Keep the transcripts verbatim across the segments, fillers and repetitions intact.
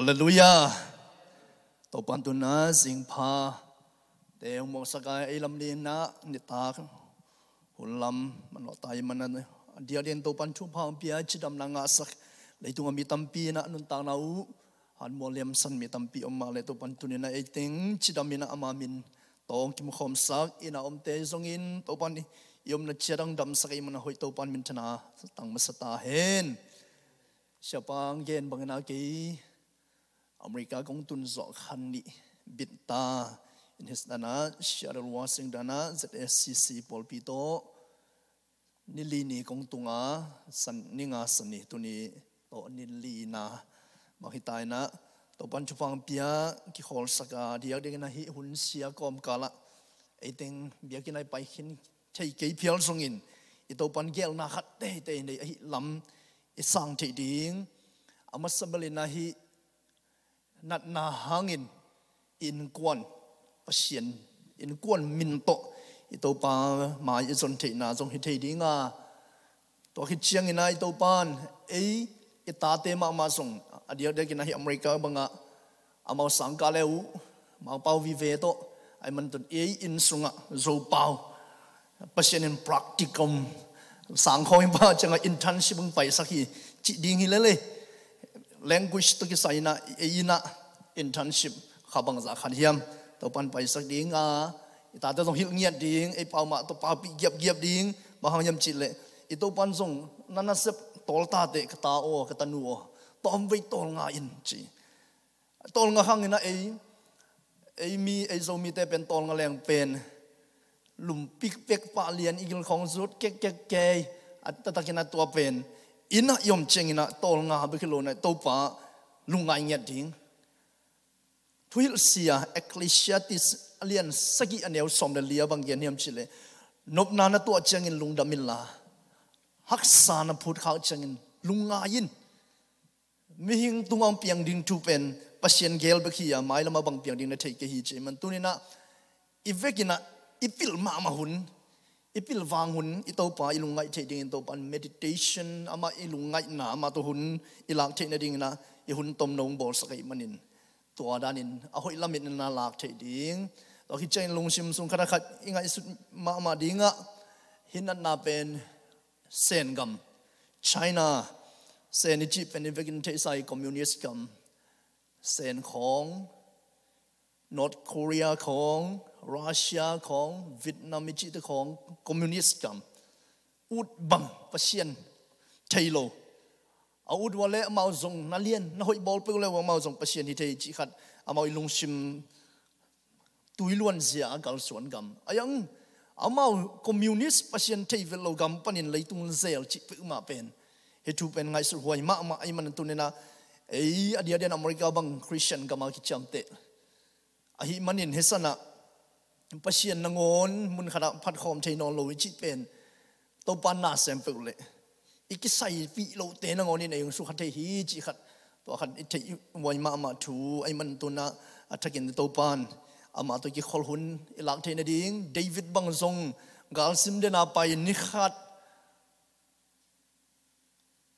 Halleluiah. Topan tun a zingpha te hong mawhsak a, ei lam ni-in ah nitak hun lam manawh ta ahih manin a diakdiakin Topan thupha hong pia, cidamna ngahsak. Leitung a mi tampi in ah nuntakna uh hanmual liamsan mi tampi om mah leh Topan tuni-in ah ei teng cidam in ah ama min tawh hong kimukhawmsak. Inn a omte zongin Topan i omna ciat hong damsak ahih manin a hoih Topan minthanna tang masa ta hen. Siapa hong gen bangin ah kei America kong tun zawh kha nih bit ta in, hi dan ah Seattle Washington ah Z S C C pawlpi tawh ni li ni kong tung a, san, ni nga san ni, tuni tawh ni lina bang hi ta in ah Topan thupha hong pia, kikhawlsak a diakdiakin ah hih hun sia kawmkal ah ei teng biakinn ah i pai khin thei kei phial zongin i Topan geelna khat teitei nei ahih lam i sang theih ding. A masa bel in ah hih natna hangin innkuan, Pasian innkuan min tawh i Topa mai i zon theihna zong hi thei ding a, tua khit ciangin ah i Topan ei i tate mahmah zong a diakdiakin ah hih America bang ah amau sangkah le uh Mangpau vive tawh ahih manin tun ei inn sungah Zopau Pasian in practicum sangkhawng i pha ciangah internship hong paisak hi cih ding hi lel e. Language tawh kisai in ah ei inn ah internship kha bangzah khat hiam Topan paisak ding a, i tate zong hilh ngiat ding, ei pau mah tawh paupih giapgiap ding. Bang hang hiam cih leh i Topan zong na nasep tawl ta teh ka ta aw, ka tanu aw, tawmvei tawlnga in ci. Tawlnga hang in ah ei, ei mi, ei Zomite pen tawlnga leng pen lum pikpek, pah lian, i gil khawng zut kekkek kei, a taktakin ah tua pen inn ah i om ciangin ah tawlnga bek hi lo in ah Topa lungngai ngiat ding. Thuhilhsia Ecclesiastes a lian sagih a neu sawm le li ah bang gen hiam cih leh, nopna na tuah ciangin lungdam inla, haksa na phutkhak ciangin lungngai in. Mihing tungah hong piang ding thu pen Pasian geel bek hi a, mailam ah bang piang ding na thei kei hi ci. Ahih manin tuni-in ah i vekin ah i pilh mahmah hun, i pilvang hun, i Topa i lungngaih theih dingin Topan meditation, amah i lungngaihna, amah tawh hun i lak theih nadingin ah i hun tomno hong bawlsak ahih manin tua danin a hoih lam in na lak theih ding. Tua khit ciangin lungsim sung khat ah khat i ngaihsut mahmah ding ah, hih natna pen Sen gam, China, Sen i cih pen i vekin theihsa i communist gam, Sen khawng, North Korea khawng, Russia khawng, Vietnam i cihte khawng, communist gam, ut bang Pasian thei lo. A ut uh leh amau zong na lian na hoih bawl peuh leh amau zong Pasian hi thei cih khat, amau i lungsim tui luanzia a kalsuan gam. A iang amau communist Pasian thei vet lo gam panin leitung zel cih peuhmah pen, hih thu pen ngaihsut huai mahmah ahih manin tuni-in ah ei a diakdiakin America bang Christian gam a kiciamteh ahih manin hih san ah Pasian nangawn mun khat ah phatkhawm thei nawn lo i cih pen Topa na sem peuh leh i kisaipih lote nangawn in ei hong sukha thei hi cih khat, tua khat i theih huai mahmah thu ahih manin tuni-in ah a thakin Topan amah tawh kikhol hun i lak theih nading. David bang zong galsim den a pai, ni khat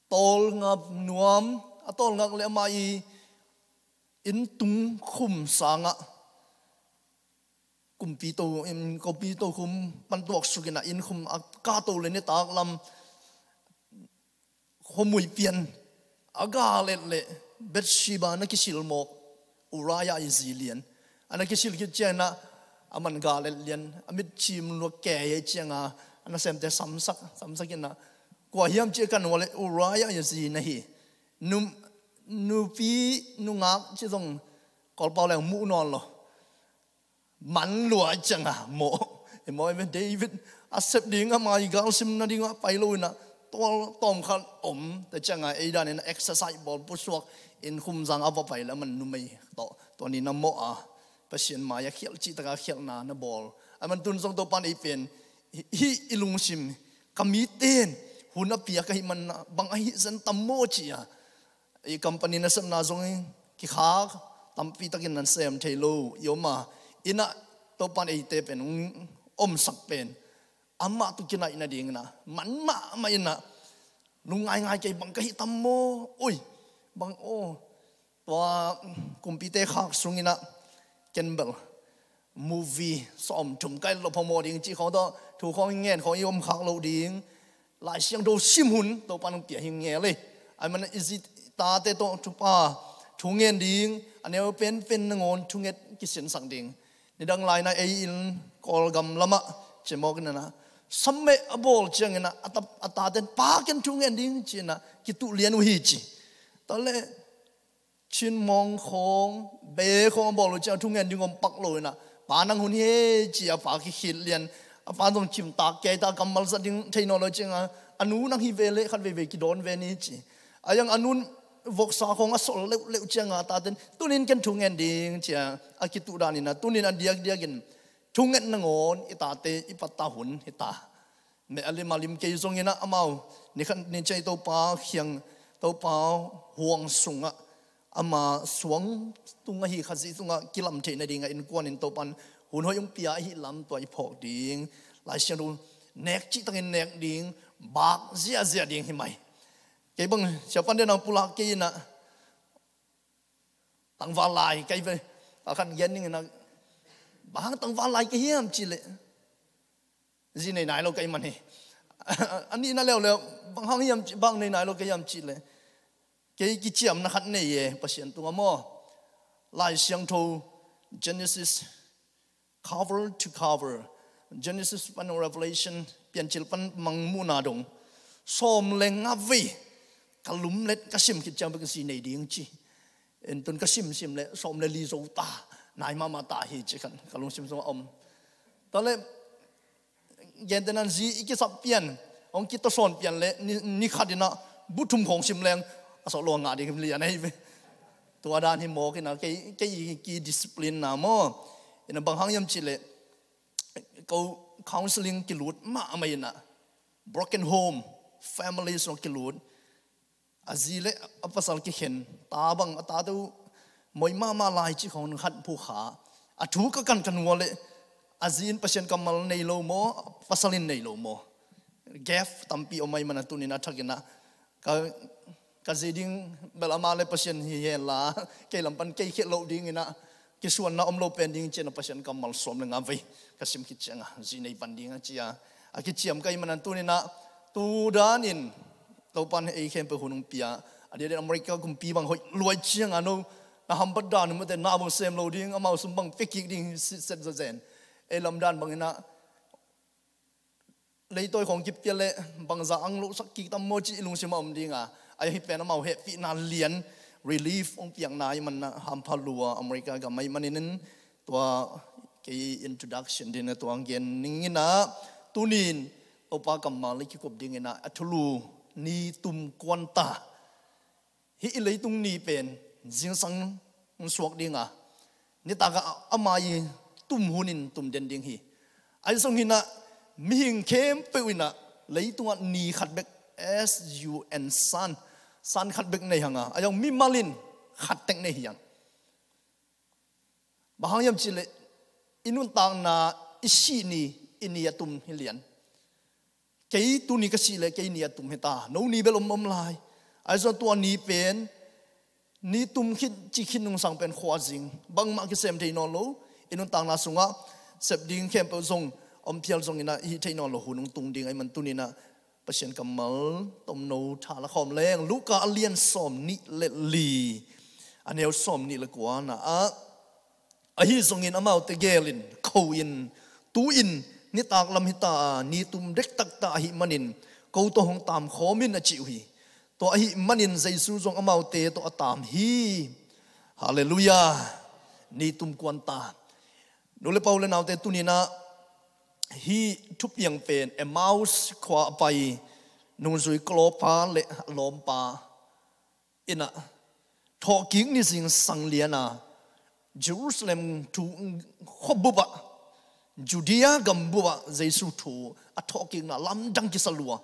tawlngak nuam, a tawlngak leh amah i inn tung khum sangah kumpi to, kumpi to khum pan tuaksuk in ah inn khum a kah to leh nitak lam khuamui pian a gal et leh Bathsheba na kisil mawk, Uriah i zi lian. A na kisil khit ciangin ah aman gal et lian, a mitcim lua kei ahih ciangin ah a nasemte samsak, samsak in ah, kua hiam cih ka nuam leh Uriah i zi na hi. Nu, nupi nungak cih zong Kawlpau leng muh nawn lo. Man lua ciangin ah mawh, i mawh i David a sep ding, amah i galsim nading ah pai lo in ah, tawm, tawmkhat om ta ciangin ah ei danin ah exercise bawl pusuak, inn khum zang a va pai leh aman numei tawh tua ni na mawh a, Pasian mai-ah khialh cih takin khialhna na bawl. Ahih manin tun zong Topan ei pen hih i lungsim, ka mite in hun a piak ahih manin ah bang ahi zen tam maw ci a, i company nasepna zong kikhak, tampi takin na sem thei lo i om a, inn ah Topan eite pen hong omsak pen amah tawh kinaih nadingin ah man mahmah in ah, lungngaingai kei, bang ka hih tam maw, oi, bang aw, Tua kumpite khak sungin ah ken bel movie sawm thum kai lo phamawh ding cih khawng tawh thu khawng i ngen khawng i om khak loh ding. Lai Siangtho sim hun Topa'n hong pia hi ngel ei. Ahih manin i zi tate tawh thupha thu ngen ding, a neu penpen nangawn thunget kisiansak ding. Nidang lai-in ah ei inn Kawlgam lamah ciamawk in ah, sammeh a bawl ciangin ah a ta, a tate'n, "Pa, ken thu ngen ding," ci-in ah kituh lian uh hi ci. Tua leh chinmawng khawng, be khawng a bawl uh ciang thu ngen ding om pak lo in ah, "Pa, nang hun hi ei," ci-a a pa kikhit lian. A pa zong cimtak kei ta, kammal zat ding thei nawn lo ciangin ah a nu, "Nang hi ve leh khat veivei kidawn ve ni," ci. A yang a nu'n voksa khawng a sawl leuhleuh ciangin ah a tate'n, "Tuni-in ken thu ngen ding," ci-a a kituh dan in ah, tuni-in a diakdiakin thunget nangawn i tate i pattah hun hi ta. Meh a lim a lim kei zongin ah amau ni khat ni ciang Topa kiang, Topa huang sungah ama suang tungah hi, Khazih tungah kilam theih nadingin innkuan in Topa'n hun hoih hong pia ahih lam tua i phawk ding. Lai Siangtho nek cihtakin nek ding, bak ziahziah ding hi mai. Kei bang Sia Pan Deih in ah pulak kei in ah, tangval lai ka hi ve. A khan gen ning in ah, "Bang hang tangval lai ka hiam?" cih leh, "Zi nei nai lo ka hih man hi." A nihna leuleu, "Bang hang hiam ci, bang nei nai lo ka hiam?" cih leh, "Kei kiciamna khat nei e, Pasian tungah maw." Lai Siangtho, Genesis cover to cover, Genesis pan Revelation, Piancil pan Mangmuhna dong, sawm le nga vei ka lumlet ka sim khit ciang bek zi nei ding ci. En tun ka simsim leh sawm le li zo ta, nai mahmah ta hi ci khan ka lungsim sungah om. Tua leh gentehna-in zi i kisap pian, hong kitawsawn pian leh ni, ni khat in ah bu thum khawng sim leng a sawt lo a ngah ding hi lian ahi ve. Tua dan hi mawk in ah kei, kei ki discipline na maw. In ah bang hang hiam cih leh, ko counseling kilut mahmah in ah, broken home, families zong kilut, a zi leh a pasal kikhen, ta bang a tate uh moi mahmah lai cih khawng khat phukha. A thu ka kan ka nuam leh, a zi in Pasian kammal nei lo maw, pasal in nei lo maw? Gap tampi om ahih manin ah tuni-in a thakin ah ka, ka zi ding bel amah leh Pasian hi hen la, kei lam pan kei khel loh dingin ah, kisuanna om lo pen ding ci-in ah Pasian kammal sawm le nga vei ka sim khit ciangin ah zi nei pan ding a ci-a a kiciam ka hih manin ah tuni-in ah, tu danin Topa'n ei khempeuh hun hong pia. A diakdiak America kumpi bang hoih luai ciangin ah, no na hambat dan uh mate, na bang sem lo ding, amau sum bang pia kik ding sitset zazen. Ei lam dan bangin ah leitawi khawng kipia leh bangzah ang losak kik tam maw cih i lungsim ah om ding a, ahi pen amau hehpihna lian, relief hong piakna ahih manin ah hampha lua America gam ahih manin, tua kei introduction dingin ah tua gen ning in ah, tuni-in Topa kammal i kikup dingin ah a thulu, ni tum kuan ta. Hih i leitung ni pen zingsang hong suak ding a, nitak ah ama i tum hunin tum den ding hi. Ahi zongin ah mihing khempeuh in ah leitungah ni khat bek, S U N, sun, sun khat bek nei hang a, ahi zong mimal in khat tek nei hi hang. Bang hang hiam cih leh i nuntakna, i sih ni, i ni a tum hi lian. Kei tuni ka sih leh kei ni a tum hi ta, no ni bel om om lai. Ahi zong tua ni pen, ni tum khit, ci khit nungsang pen khuazing, bangmah kisem thei nawn lo. I nuntakna sungah sep ding khempeuh zong om phial zongin ah i hih theih nawn lo hun hong tung ding ahih manin tuni-in ah Pasian kammal tomno tha la khawm leng, Luka a lian sawmnih le li, a neu sawmnih le kua-na ah, ahi zongin amaute gelin, kho-in, tu-in nitak lam hi ta a, ni tum dektak ta ahih manin ko tawh hong taam khawm in, a ci uh hi. Tua ahih manin Jesu zong amaute tawh a taam hi. Halleluiah. Ni tum kuan ta. Nu le pa, u le naute, tuni-in ah hih thupiang pen Emmaus khua a pai nungzui Klopa le a lawmpa in ah thawhkik ni zingsang lian a, Jerusalem thu khuabup ah, Judea gambup ah Jesu thu a thawhkikna lamdang kisa lua.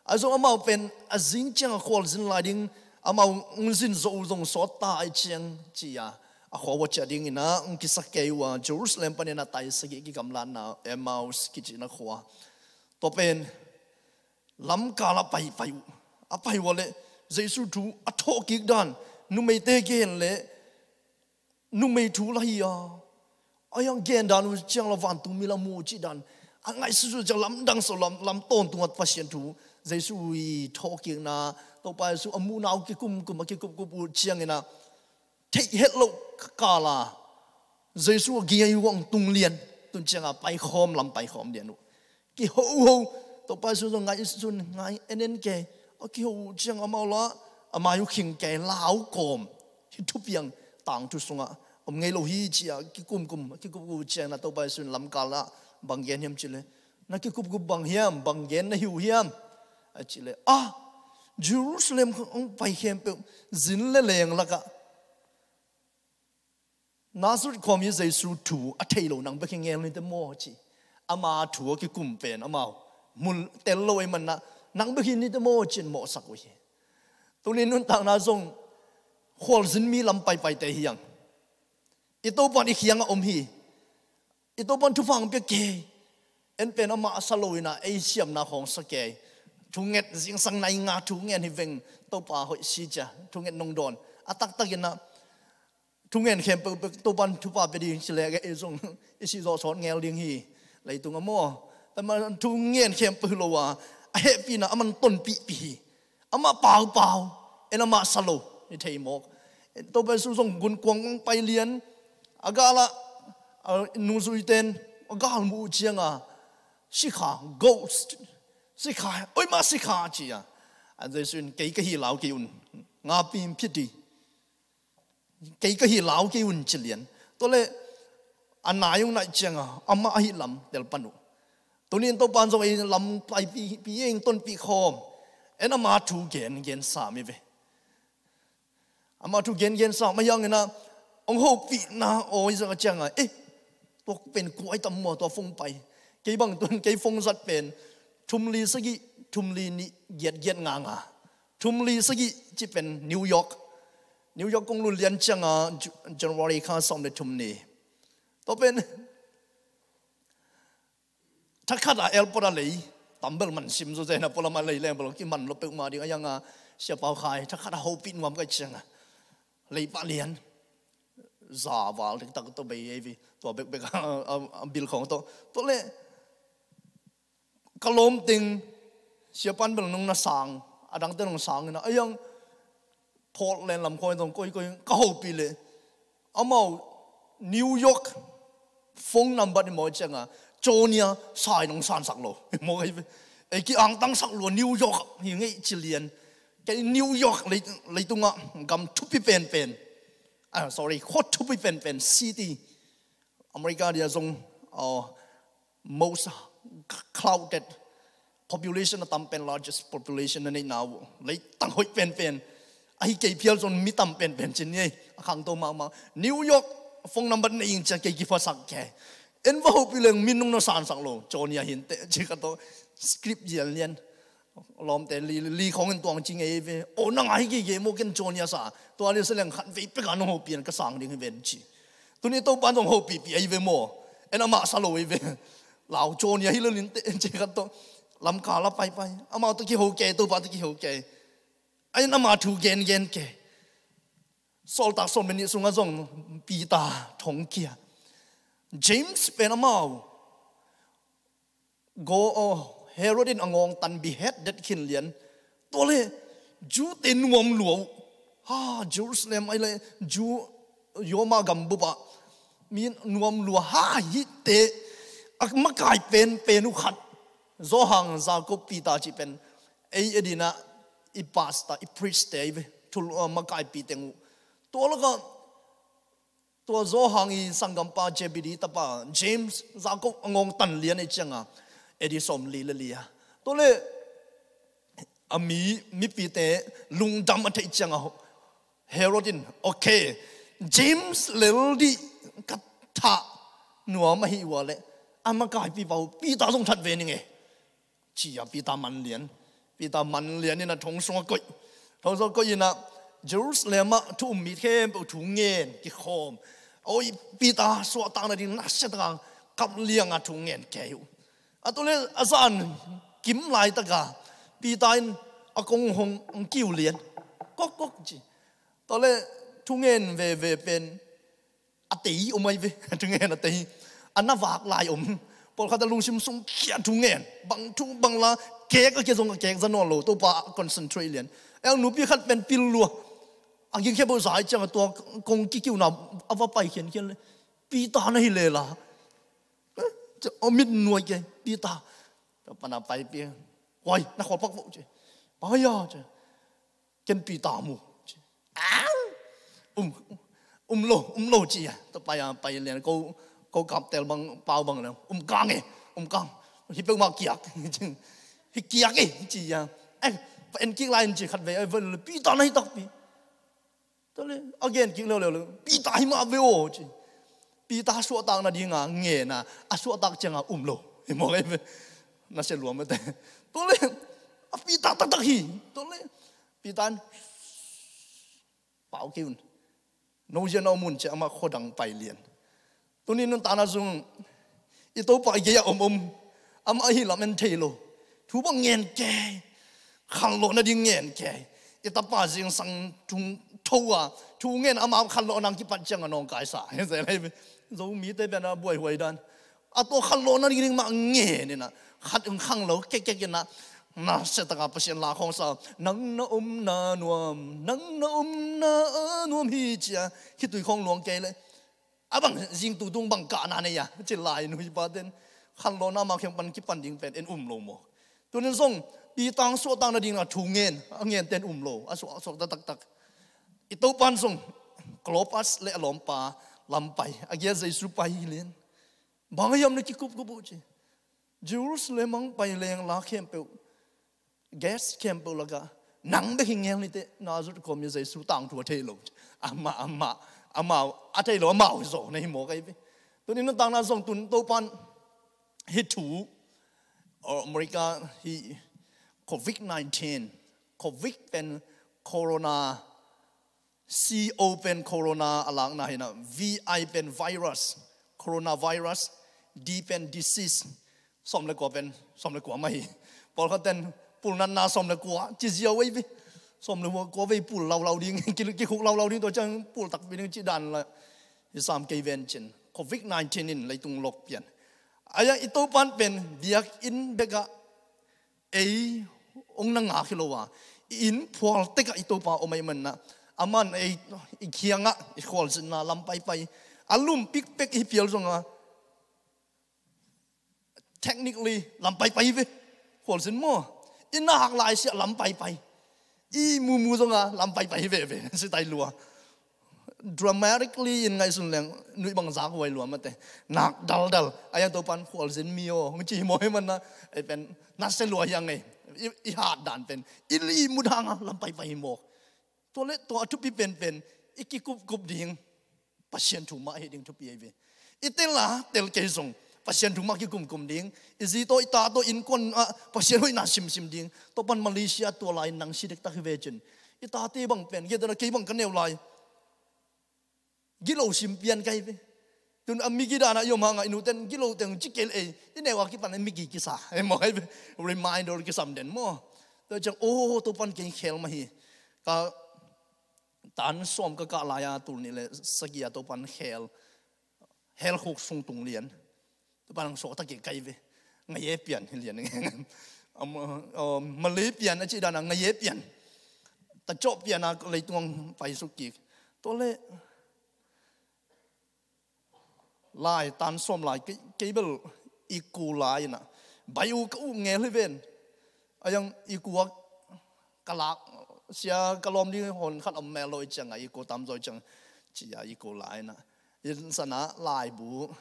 Ahi zong amau pen a zing ciang a khualzin lai ding, amau hong zin zawh uh zong sawt ta ahih ciang ci-a, a khua uh a ciah dingin ah hong kisa kei uh a, Jerusalem panin a tai sagih kigamlatna Emmaus kicihna khua. Tua pen lamkal ah pai, pai uh. A pai uh leh Jesu thu a thawhkik dan, Numeite gen le numei thu la hi a, a hiang gen dan uh ciang la vantung mi la mu cih dan a ngaihsut uh ciang lamdang so lam, lam tawntung a Pasian thu Jesu i thawhkikna, Topa Jesu a muhna uh kikumkum a kikupkup uh ciangin a theih het loh kala Jesu a ging a i huang tung lian, tun cianga paikhawm lam paikhawm lian uh. Kihoho, Topa Jesu zong ngai sun ngai enen ke, a kiho uh ciang amau la a mai uh khing ke, lau kawm hi thupiang tangthu sungah om ngei lo hi cia kikumkum, kikumkum ciang na Topa Jesu lamkal ah bang gen hiam cile, na kikupkup bang hiam, bang gen na hi uh hiam? A cile, ah, Jerusalem khong ong pai khempeuh zin le leng lakah Nazareth khuami Jesu thu a thei lo nang bek hi ngel nite maw ci. Ama thu a kikum pen amau mun tel lo ei manna nang bek hi nite maw cin mawhsak uh hi. Tuni nuntakna zong khualzin mi lam paipaite hiang. I Topan i khiangah om hi. I Topan thupha ang pia kei. En pen amah a sa lo ina ei siamna khawng sa kei. Thunget zingsang nai nga thungen hi veng Topa hoih si cia thunget nong dawn. A taktak ina thungen khempeuh peuh Topan thupha pia ding ci le ei zong i si zawh sawt ngel ding hi. Leitung a maw? Tama thungen khempeuh lo a a hehpihna a man tonpihpih hi. Amah paupau, en amah sa lo, i thei mawk. Topa Jesu zong gunkuang ong pai lian, a galah a nungzuiten a gal mu uh cianga sikha, ghost, sikha, oima sikha cia. A Jesu in kei ka hi lau kei un, nga pim phit hi. Kei ka hi lau kei un ci lian. Tuale a nai ung naih cianga amah ahi lam tel pan uh. Tuni in Topan zong ei lam paipi pi eng tonpih khawm. En ama thu gen gen sam i ve. Ama thu gen gen sam a hiangina ong hopihna awi zaka cianga eh, tua pen kuai tam mua tua fong pai. Kei bang tun kei fong zat pen thumli sagih, thumli nih giat giat nga nga. Thumli sagih ci pen New York. New York kong lun lian cianga Ju- January kha sawm le thum ni. Tua pen thakhat a airport a lei tambel man sim zo zena polam a lei leng bel kiman lo peuhmah ding a hianga Sia Pau Khai thakhat a hopih nuam kai cianga lei pah lian. Za val diktak to bei ei vi tua bekbek a, a, a bil khong to. Tua le ka lawm teng siapan bel nung na sang, a dangte nung sang ina a hiang Portland lam khoi zong koi koi ka hopih le amau New York phone number ni maw cianga California sai nong sansak lo maw ei ve. Ei ki angtangsak lo New York hi ngei ci lian. Kei New York lei, leitungah gam thupi penpen, ah, sorry, khua thupi penpen city America dia zong, uh, most crowded population a tam pen, largest population a neihna uh leitang hoih penpen. Ahi kei phial zong mi tam penpen cin ni ei a khangto mahmah. New York phone number nei ing cia kei kiphasak kei. En va hopih leng min nung na sansak lo California hinte ci ka to script zial nian. Lawmte li, li khong in tuang ci ngei ve. O nang ahi kei kei maw ken California sa. Tua li sa leng khat vei peka nong hopih an ka sang ding hi ven ci. Tuni Topan zong hopihpih ahi ve maw? En amah sa lo ahi ve. Lau California hi lo linte en ci khat to lamkal a paipai. Amah to kiho kei, Topa to kiho kei. En amah thu gengen kei. Sawltak sawm le nih sungah zong Peter thongkia. James pen amau go aw Herod in a ngawng tan behead det khin lian. Tua le Jew te nuam lua uh. Ha, Jerusalem ai le Jew Roma gambup ah mi nuam lua ha hi te a makai penpen uh khat. Johan, Jacob, Peter cih pen ei edina i pastor, i priest te ei ve. Thul uh, makai pi teng uh. Tua laka tua Johan i sanggampa Zebedee tapa James, Jacob a ngawng tan lian ei cianga edi sawm li le lia. Tua le a mi mipite lungdam a theih cianga Herod in okay, James lel dih ka thah nuam ahi ua le a makaipi pau Peter zong that ve ning e. Ci a Peter man lian. Peter man lian ina thong sungah koih. Thong sungah koih ina Jerusalem ah thu um mi khempeuh thu ngen kikhawm. Oi Peter suahtakna ding nasia taka kap lianga thu ngen kei uh. A tu le a zan kim laitaka Peter in a kong hong kiu lian. Kok kok ci. Tua le thungen veve pen a tei om ai ve. Thungen a tei, a na vak lai om. Pawlkhat a lungsim sung kia thungen, bang thu bang la, kek a kia zong a kek za nawn lo, Topa a concentrate lian. El nupi khat pen pil lua, a ging khia bo zai ciang a tua kong kikiuna a va pai khiankhian le, Peter na hi lela. A mit nuai ke, Peter. Pana pai pi. Huai, na khawl pak vo ci. Pai a ci. Ken Peter mu ci. Au! Um, um lo, um lo ci a. Tua pai a, pai lian ko, ko kap tel bang, pau bang le. Um kang e, um kang. Hi peuhmah kiak. Hi kiak e ci a. Eh, pa en kik lai in ci khat ve, eh, Peter na hi takpi. Tua le, a gen kik leuleu le, Peter hi mah ve aw ci. Peter suahtak nadinga ngen a, a suahtak cianga um lo. Hi mawk ai ve. Na sia luam mate. Tua le, a Peter taktak hi. Tua le, Peter in pau kei un. No zia na om un ci amah khuadang pai lian. Tuni nuntakna zong i Topa i gei a om om, amah ahi lam en thei lo. Thu bang ngen kei, khanlawh nading ngen kei. I tapa zingsang thung tho a, thu ngen amah khanlawh nang kipat ciang a nawngkaisa. Zomi te pen a buaihuai dan. A tua khanlawh nading ding mah ngen ina, khat in khang lo kekek ina, na setaka Pasian la khawng sa, nang na omna nuam, nang na omna nuam hi cia, khitui khawng luang kei le. A bang zing tutung bang kahna nei a, ci lai nuipa ten. Khanlawhna mah kheng pan kipan ding pen en um lo maw. Tunin zong Peter suahtak nading a thu ngen, a ngen ten um lo, a suah, a suahtak taktak. I Topan zong Clopas le a lawmpa lam pai, a giat Jesu pai hi lian. Bang a hiam na kikupkup uh ci. Jerusalem ang pai leng la khempeuh, guest khempeuh lakah nang bek hi ngel nite, Nazareth khuami Jesu tangthu a thei lo. Amah, amah, amah a thei lo, amah uh zaw na hi mawk ai ve. Tunin nuntakna zong tun Topan hi thu, or America hi covid nineteen, covid pen corona, C O pen corona a lakna hi na, V I pen virus, coronavirus, D pen disease, sawm le kua pen, sawm le kua mah hi. Pawlkhat ten pulnatna sawm le kua ci ziau ei ve. Sawm le kua vei pul laulau ding, ki, kikhuk laulau ding tua ciang pul takpi ding ci dan la. Hi sam kei ven cin. Covid nineteen in leitung lok pian. Aia i Topan pen biakinn bekah ei ong na ngak hi lo a, i inn phual tekah i Topa om ei manna, aman ei i khiangah i khualzinna lam paipai, a lum pikpek i pial zonga, technically lam paipai ve, khualzin maw, i nak lai siah lam paipai, i mumu zonga lam paipai veve, si tai lua. Dramatically in ngaihsun leng nuih bang zak huai lua mate. Nak daldal. Aia Topan khualzin mi aw hong ci hi maw hi manna. Ei pen na se lua hiang ei. I, i hat dan pen i li mut hanga lam paipai hi maw. Tua le tua a thupi penpen i kikupkup ding. Pasian thu mah hi ding thupi ei ve. I tel a tel kei zong Pasian thu mah kikumkum ding. I zi tawh i ta tawh innkuan ah Pasian hoihna simsim ding. Topan Malaysia tua lai nang si dektak hi ve cin. I tate bang pen, kei tana kei bang ka neu lai. Gilo sim pian kai ve. Tun a migi dana i om hanga i nuten gilo teng ci kel ei. I neu a kipan a migi kisa. Ei maw kai ve. Reminder kisam den maw. Tua ciang, oh, Topan kei khel mah hi. Ka tan sawm ka kah lai a tul nih le sagih a Topan khel. Hell khuk sung tung lian. Topan ang suak ta kei kai ve. Ngaye pian hi lian. Am, uh, Malay pian a ci dana ngaye pian. Ta cawh pian a leitung ang pai suk kik. Tua le lai tan sawm lai kei, kei bel i ku lai ina. Bai u ka u ngel hi ven. Ayang i ku a ka lak sia ka lawm ding hon khat om mel lo i cianga i ku tam zaw i ciang. Cia i ku lai ina. I sana laibu.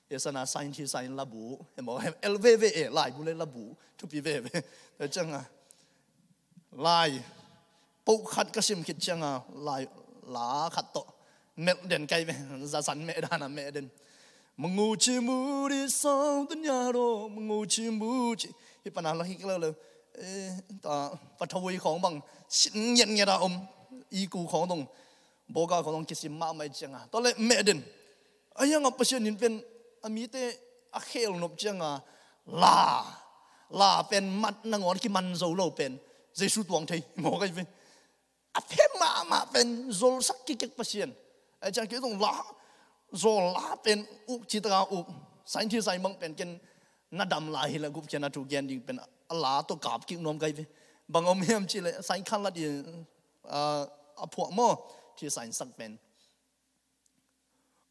I sana sain thi sain labu. Emo el veve e laibu le labu. Thupi veve. Tua cianga. Lai. Poh khat ka sim khit cianga. Lai. La khat tawh. Melh den kai ve. Zasan meh dana meh den. Mangu ci mu di sau tun ya ro. Mangu ci mu ci. Hi pana la hik leu leu. Eh, ta. Pathawi khawng bang. Sin ngiat ngiat a om. I ku khawng dong. Boga khawng dong kisim mahmah i cianga. Tua le meh den. Ayanga Pasian in pen a mite a khel nop cianga la, la pen mat nangawn kiman zo lo pen Jesu tuang thei maw kai ve. A phe mahmah pen zolsak kikek Pasian. A ciang kei zong la, zol la pen uk citaka uk. Sain thi sain bang pen ken na dam lai hi la gupkhiatna thu gen ding pen a la tawh kap kik nuam kai ve. Bang om hiam cih leh sain khan lat i, a, a phuah maw, thi sain sak pen.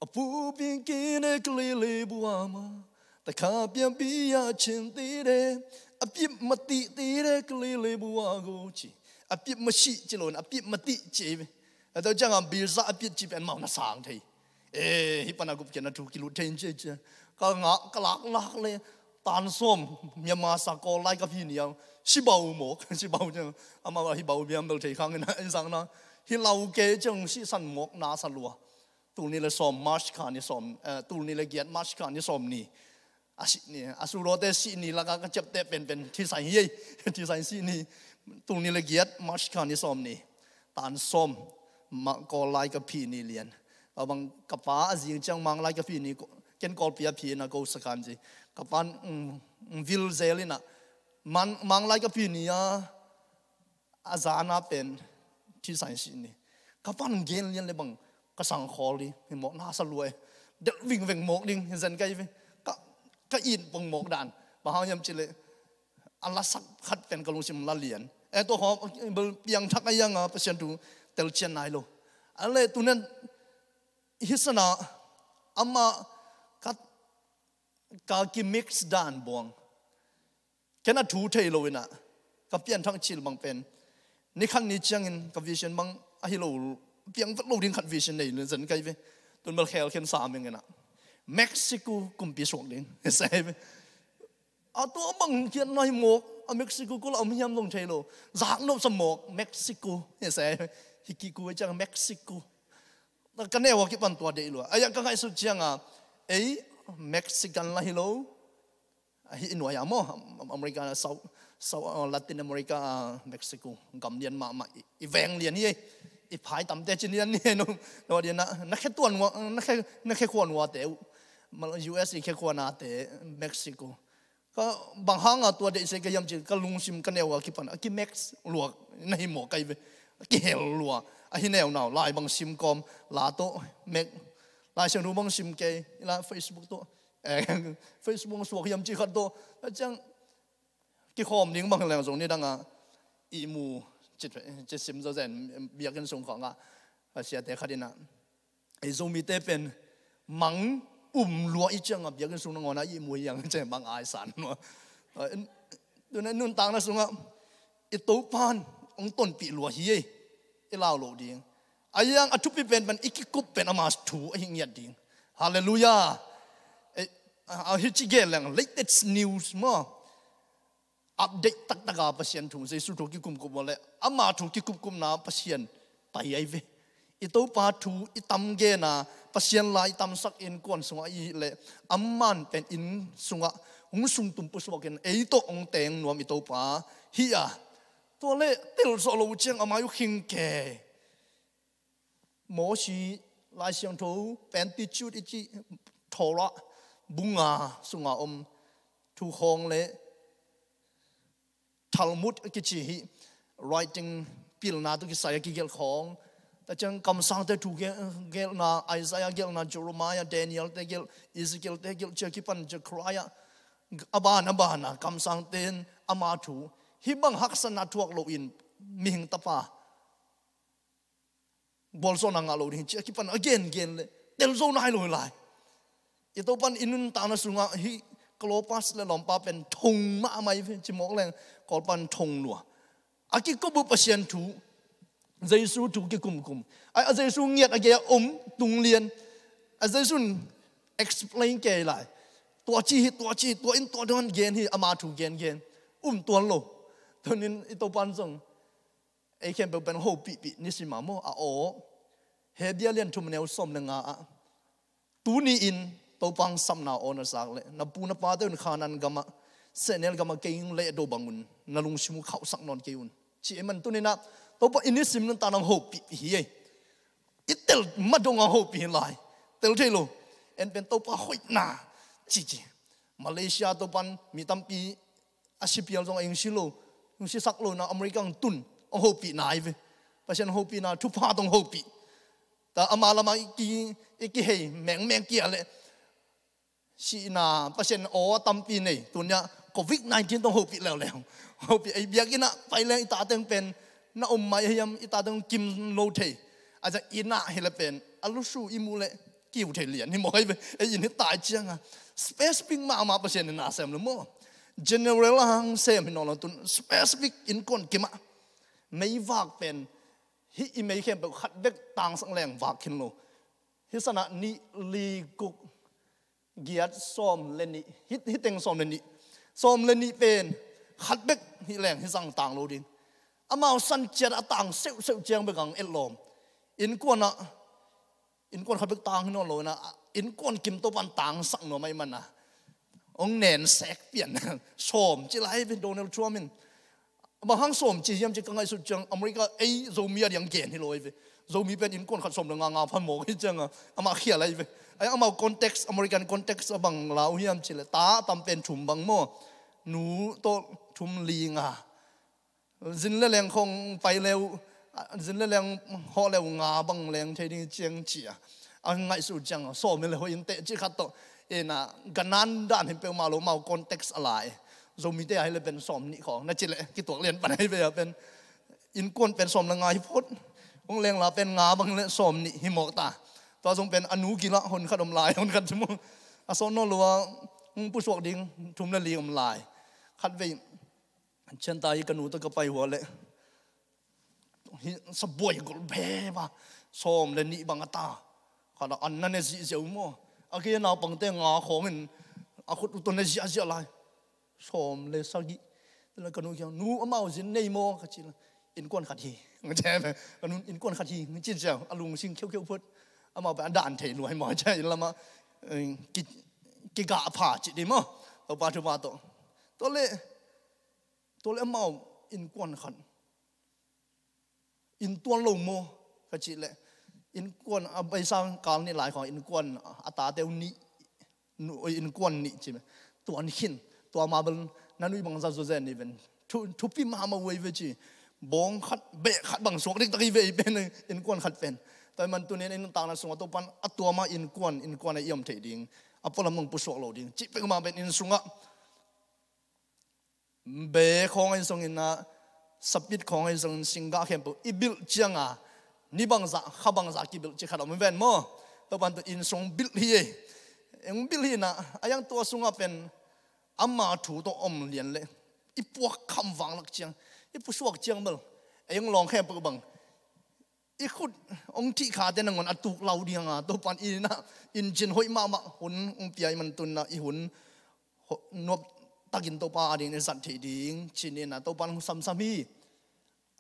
A pu pi ki ne kli li bua ma. Ta kha piang pi ya chin ti de. A pip ma ti ti de kli li bua go ci. A pip ma si ci lo na, a pip ma ti ci ve. A tawh ciang a biza a pit ci pen mau na sang thei. Eh, hi pana gupkhiatna thu kilut thei in ci ci. Ka ngah, ka lak lak le. Tan sawm, Myanmar sa Kawl lai ka phi ni a. Si bau mawk, si bau ciang. Amau hi bau biam bel thei khang in a, in sang na. Hi lau ke ciang si san mawk na sa lua. Tul nih le sawm, March kha ni sawm, eh, tul nih le giat, March kha ni sawm ni. A si ni, a sudawte si ni laka ka ciapteh penpen, thi sain hi ei, thi sain si ni. Tul nih le giat, March kha ni sawm ni. Tan sawm, ma, Kawl lai ka phi ni lian. A bang ka pa a zing ciang Mang lai ka phi ni, ko, ken Kawlpi a phi na ko sakan ci. Ka pan, mm, mm, vil zel in a. Man, Mang lai ka phi ni a, a zana pen thi sain si ni. Ka pan gen lian le bang ka sang khawl di, hi mawk na sa lua e. Del vingveng mawk ding, hi zen kai ve. Ka, ka it pong mawk dan. Bang hang hiam cih leh a lasak khat pen ka lungsim la lian. E tua khawng, bel piangthak a iang a Pasian thu telcian nai lo. A le tunen hi sana amah ka, ka ki mix dan buang. Ken a thu thei lo in a, ka pianthak cil bang pen. Ni khat ni ciangin ka vision bang ahi lo, piang vet lo ding khat vision nei le zen kai ve. Tun bel khel khen sa meng in a. Mexico kumpi suak ding, hi sa ve. A tua bang khiatna hi mawk, a Mexico kul a om hiam zong thei lo. Zak nop sa mawk, Mexico, hi sa ve. Hi ki ku ciang Mexico. Ka neu a kipan tua deih lua. A ya ka ngaihsut ciang a, ei, Mexican la hi lo. Ahi i nuai a maw, Am-, America, South, South, uh, Latin America, uh, Mexico, gam lian mahmah, i, i veng lian hi ei. I phai tamte cin lian hi ei, no, no, dia na, na khe tuan ua, na khe, na khe khuan ua te uh. Mal-, U S i khe khuan a te, Mexico. Ka bang hang a tua deih se ka hiam cin, ka lungsim ka neu a kipan, a ki mix luak, na hi mawk kai ve. A ki hel lua, a hi neu nau, lai bang sim kawm, la tawh, mek, Lai Siangtho bang sim kei, i la Facebook tawh. Eh, Facebook suak hiam ci khat tawh. A ciang kikhawm ding bang leng zong ni dang a ihmu ci, ci sim zaw zen biakinn sung khawng a. A siate khat in a. Ei Zomite pen mang um lua i ciang a biakinn sung nangawn a ihmu hiang ci mang ai san lua. Eh, tuna nuntakna sungah i Topan hong tonpih lua hi ei. I lau lo ding. A yang a thupi pen pen i kikup pen ama thu ahi ngiat ding. Halleluiah. Eh, a, a hi ci gel leng latest news maw. Update taktak a Pasian thu, Jesu thu kikumkup le ama thu kikupkupna Pasian pai ai ve. I Topa thu i tam gen a Pasian la i tamsak in kuan sungah i le amah'n pen inn sungah hong sungtum pusuak in ei tawh hong teng nuam i Topa hi a. Tua le tel zawh lo ciang a mai uh khing ke. Mosi Lai Siangtho, Pentateuch i ci, Torah, bu nga sunga om thu khawng le Talmud a kici hi, writing pilna tawh kisai a kigelh khawng. Tua ciang kamsangte thu ge-, gelhna, Isaiah gelhna, Jeremiah, Daniel te gelh, Ezekiel te gelh, ci a kipan Zechariah, a ban, a ban a, kamsangte in ama thu. Hih bang haksatna thuak lo in mihing tapa gualzawhna ngah lo ding ci a kipan a gengen le tel zo nai lo hi lai. I Topan i nuntakna sungah hih Clopas le lawmpa pen thong mahmah hi ve, ci mawk leng Kawlpa'n thong lua. A kikup uh Pasian thu, Jesu thu kikumkum. A, a Jesu ngiat a gei a om tung lian. A Jesu'n explain kei lai. Tua ci hi, tua ci hi, tua in tua dawn gen hi, ama thu gengen. Um tuan lo. Tunin i Topan zong ei khempeuh pen hopihpih nisim a maw, a aw. Hebru lian thum neu sawm le nga ah. Tuni in Topa hong sapna aw na zak leh na pu na pate un Khanaan gamah, sehnel gamah kei hong lehdo bangun na lungsim uh khauhsak nawn kei un, ci ei man. Tuni in ah Topa i nisim nuntakna hong hopihpih hi ei. I tel ma dong a hopih hi lai. Tel thei lo. En pen Topa hoihna ci ci. Malaysia Topa'n mi tampi a si pial zong a hong si lo, hong sisak lo na America hong tun, hong hopih nai ve. Pasian hopihna thupha tawh hopih. Ta ama lamah i ki, i kihei mengmeng kia le sihna Pasian aw tampi nei. Tunia covid nineteen tawh hopih leuleu. Hopih ei biakinn ah pai leng i tateng pen na om mai hiam, i tateng kim lo thei. A za inn ah hi le pen a lusu i mu le kiu thei lian hi maw, ei inn hi tai cianga. Specific mahmah Pasian in a sem le maw. General hang sem hi nawn lo, tun specific innkuan kimah meivak pen hih i mei khempeuh khat bek tangsak leng vak khin lo. Hih sanah nih, li, guk, giat, sawm le nih. Hih, hih teng sawm le nih. Sawm le nih pen khat bek hih leng hih zang tang lo ding. Amau san ciat a tang seuhseuh ciang bek ang etlawm. Innkuan ah, innkuan khat bek tang hi nawn lo ina, innkuan kim Topan tangsak nuam ahih mana hong nen sek pian. Sawm ci lai ve Donald Trump in. Bang hang sawm ci hiam ci ka ngaihsut ciang America ei Zomi a diang gen hi lo ei ve. Zomi pen innkuan khat sawm le nga nga phan mawk hi cianga amah khial ei ve. Ai amau context, American context a bang lau hiam ci le ta tam pen thum bang maw. Nu tawh thum, li, nga. Zin le leng khong pai leu, zin le leng hawh leu nga bang leng thei ding ciang cia. A ngaihsut ciang sawm le hoih in teh ci khat tawh. Ina ganan dan hin peuhmah lo mau context a lai. Zomite a hi le pen sawm nih khawng na ci le kituak lian pan a hi ve a pen. Innkuan pen sawm le nga hi phot. Hong leng la pen nga bang le sawm nih hi mawk ta. Tua zong pen a nu gila hon khat om lai, hon khat ci maw. A sawt nawn lo a hong pusuak ding thum le li om lai. Khat vei cianta hi ka nu tawh ka pai hua le hi sabuai gol beba sawm le nih bang a ta. Khat a an na ne zihziah uh maw. A kei naupangte nga khawngin a khut uh tawh ne ziahziah lai. Sawm le sagih. Ka nu kiang, nu amau zin nei maw ka ci la. Innkuan khat hi. Ka nu innkuan khat hi. Ci ziau a lungsing kheukheu phut. Amau pen a dan thei luai maw. Cia inn lamah ki, kigah pha ci di maw. Topa thupha tawh. Tua le, tua le amau innkuan khat. Inntuan lo maw ka cih leh innkuan a beisa kal nih lai khawng innkuan a tate uh nih, innkuan nih ci meh. Tuan khin, tua mah bel na nuih bangzah zaw zen ni ven. Thupi mahmah uh ei ve ci. Bawng khat beh khat bang suak diktak hi ve ei pen innkuan khat pen. Tua hi man tunin innkuan takna sungah Topan a tua mah innkuan, innkuan a i om theih ding, a pualam nong pusuak lo ding cih pek mah pen inn sungah be khawng ahi zongin ah, sapit khawng ahi zongin singgah khempeuh i bilh cianga ni bangzah kha bangzah kibilh ci khat om hi ven maw? Topan tu inn sung bilh hi ei. Eng bilh hi na a iang tua sungah pen ama thu tawh om lian leh i puak kham vanglak ciang, i pusuak ciang bel ei eng lawng khempeuh bang i khut ong thih khate nangawn a tuk lau dinga Topan i na inn cin hoih mahmah hun ong pia i man tun na i hun nuam takin Topa a ding i zat theih ding cin i na Topan hong samsam hi.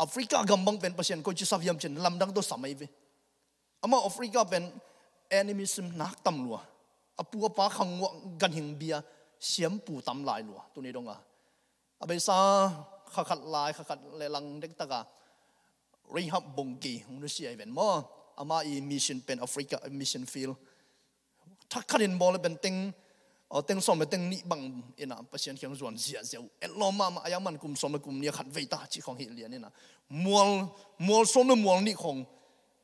Africa gam bang pen Pasian koi ci sa hiam cin lamdang tawh sam ahi ve. Amah Africa pen animism nak tam lua. A pu a pa khanguah ganhing bia siampu tam lai lua tuni donga. A beisa kha khat lai, kha khat le lang dektaka Reinhard Bonnke hong nusia hi ven maw? Ama i mission pen Africa mission field. Thak khatin bawl le pen teng, aw, teng sawm le teng nih bang ina Pasian kiang zuan ziahziah uh. Etlawm mahmah a iang man kum sawm le kum nih a khat vei ta cih khawng hi lian ina. Mual, mual sawm le mual nih khawng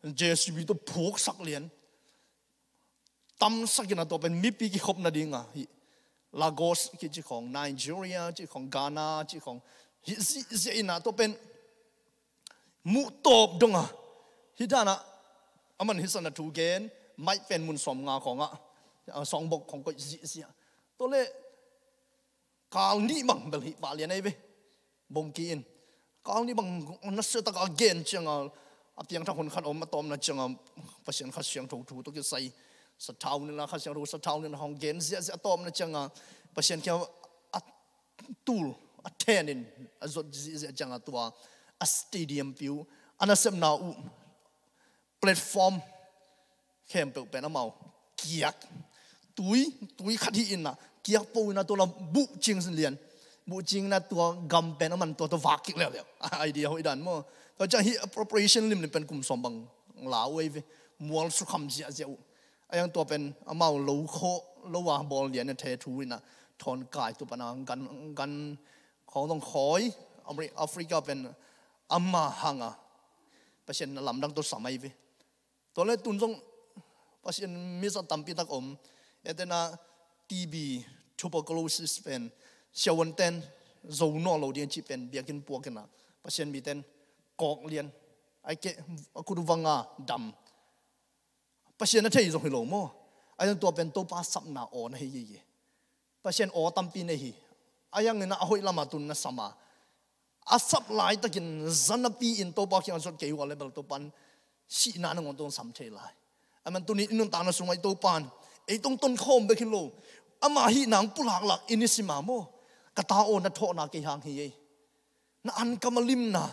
J C B tawh phuksak lian. Tamsak ina tua pen mipi kikhop nadinga hi Lagos kici khawng, Nigeria ci khawng, Ghana ci khawng hi ziahziah ina tua pen muh tawp donga hi dana aman hi sana thu gen, maih pen mun sawm nga khawngah, a, songbok khawng koih ziahziah. Tua le kal nih bang bel hi pah lian ahi ve. Bonnke in kal nih bang nasia taka a gen cianga a piangthak hun khat om a tawpna cianga Pasian Kha Siangtho thu tawh kisai sathau nila Kha Siangtho sathau nila hong gen ziahziah a tawpna cianga Pasian kiang a tul a thenin a zot ziahziah cianga tua a stadium piu a nasepna uh platform khempeuh pen amau kiak tui, tui khat hi ina kiak po ina tua la buhcing lian. Buhcing ina tua gam pen aman tua tua vak kik leuleu. Idea hoih dan maw? Tua ciang hi appropriation lim lim pen kum sawm bang lau ei ve. Mual sukham ziahziah uh. A iang tua pen amau lo khawh lo a bawl lian a the thu ina thawn kai tu pana gan, gan khawng dong khawi Africa pen ama hanga Pasian na lamdang tawh sam ahi ve. Tua le tun zong Pasian mizat tampi tak om. Etena T B, tuberculosis pen siavuanten zo nawn lo ding cih pen biakinn puak ina Pasian miten kawk lian, a keh, a khut vanga dam. Pasian a thei zong hi lo maw? A hiang tua pen Topa sapna aw na hi hi. Pasian aw tampi nei hi. A hiangin a hoih lama tun na sama, a sap laitakin zanapi in Topa kiang a zot kei uh a le bel Topan sihna nangawn tawh sam thei lai. A man tunin i nuntakna sungah i Topan ei tong ton khawm bek hi lo, ama hih nang pulaklak i ni sima maw? Ka ta aw, na thawhna kei hang hi ei. Na an kam a limna,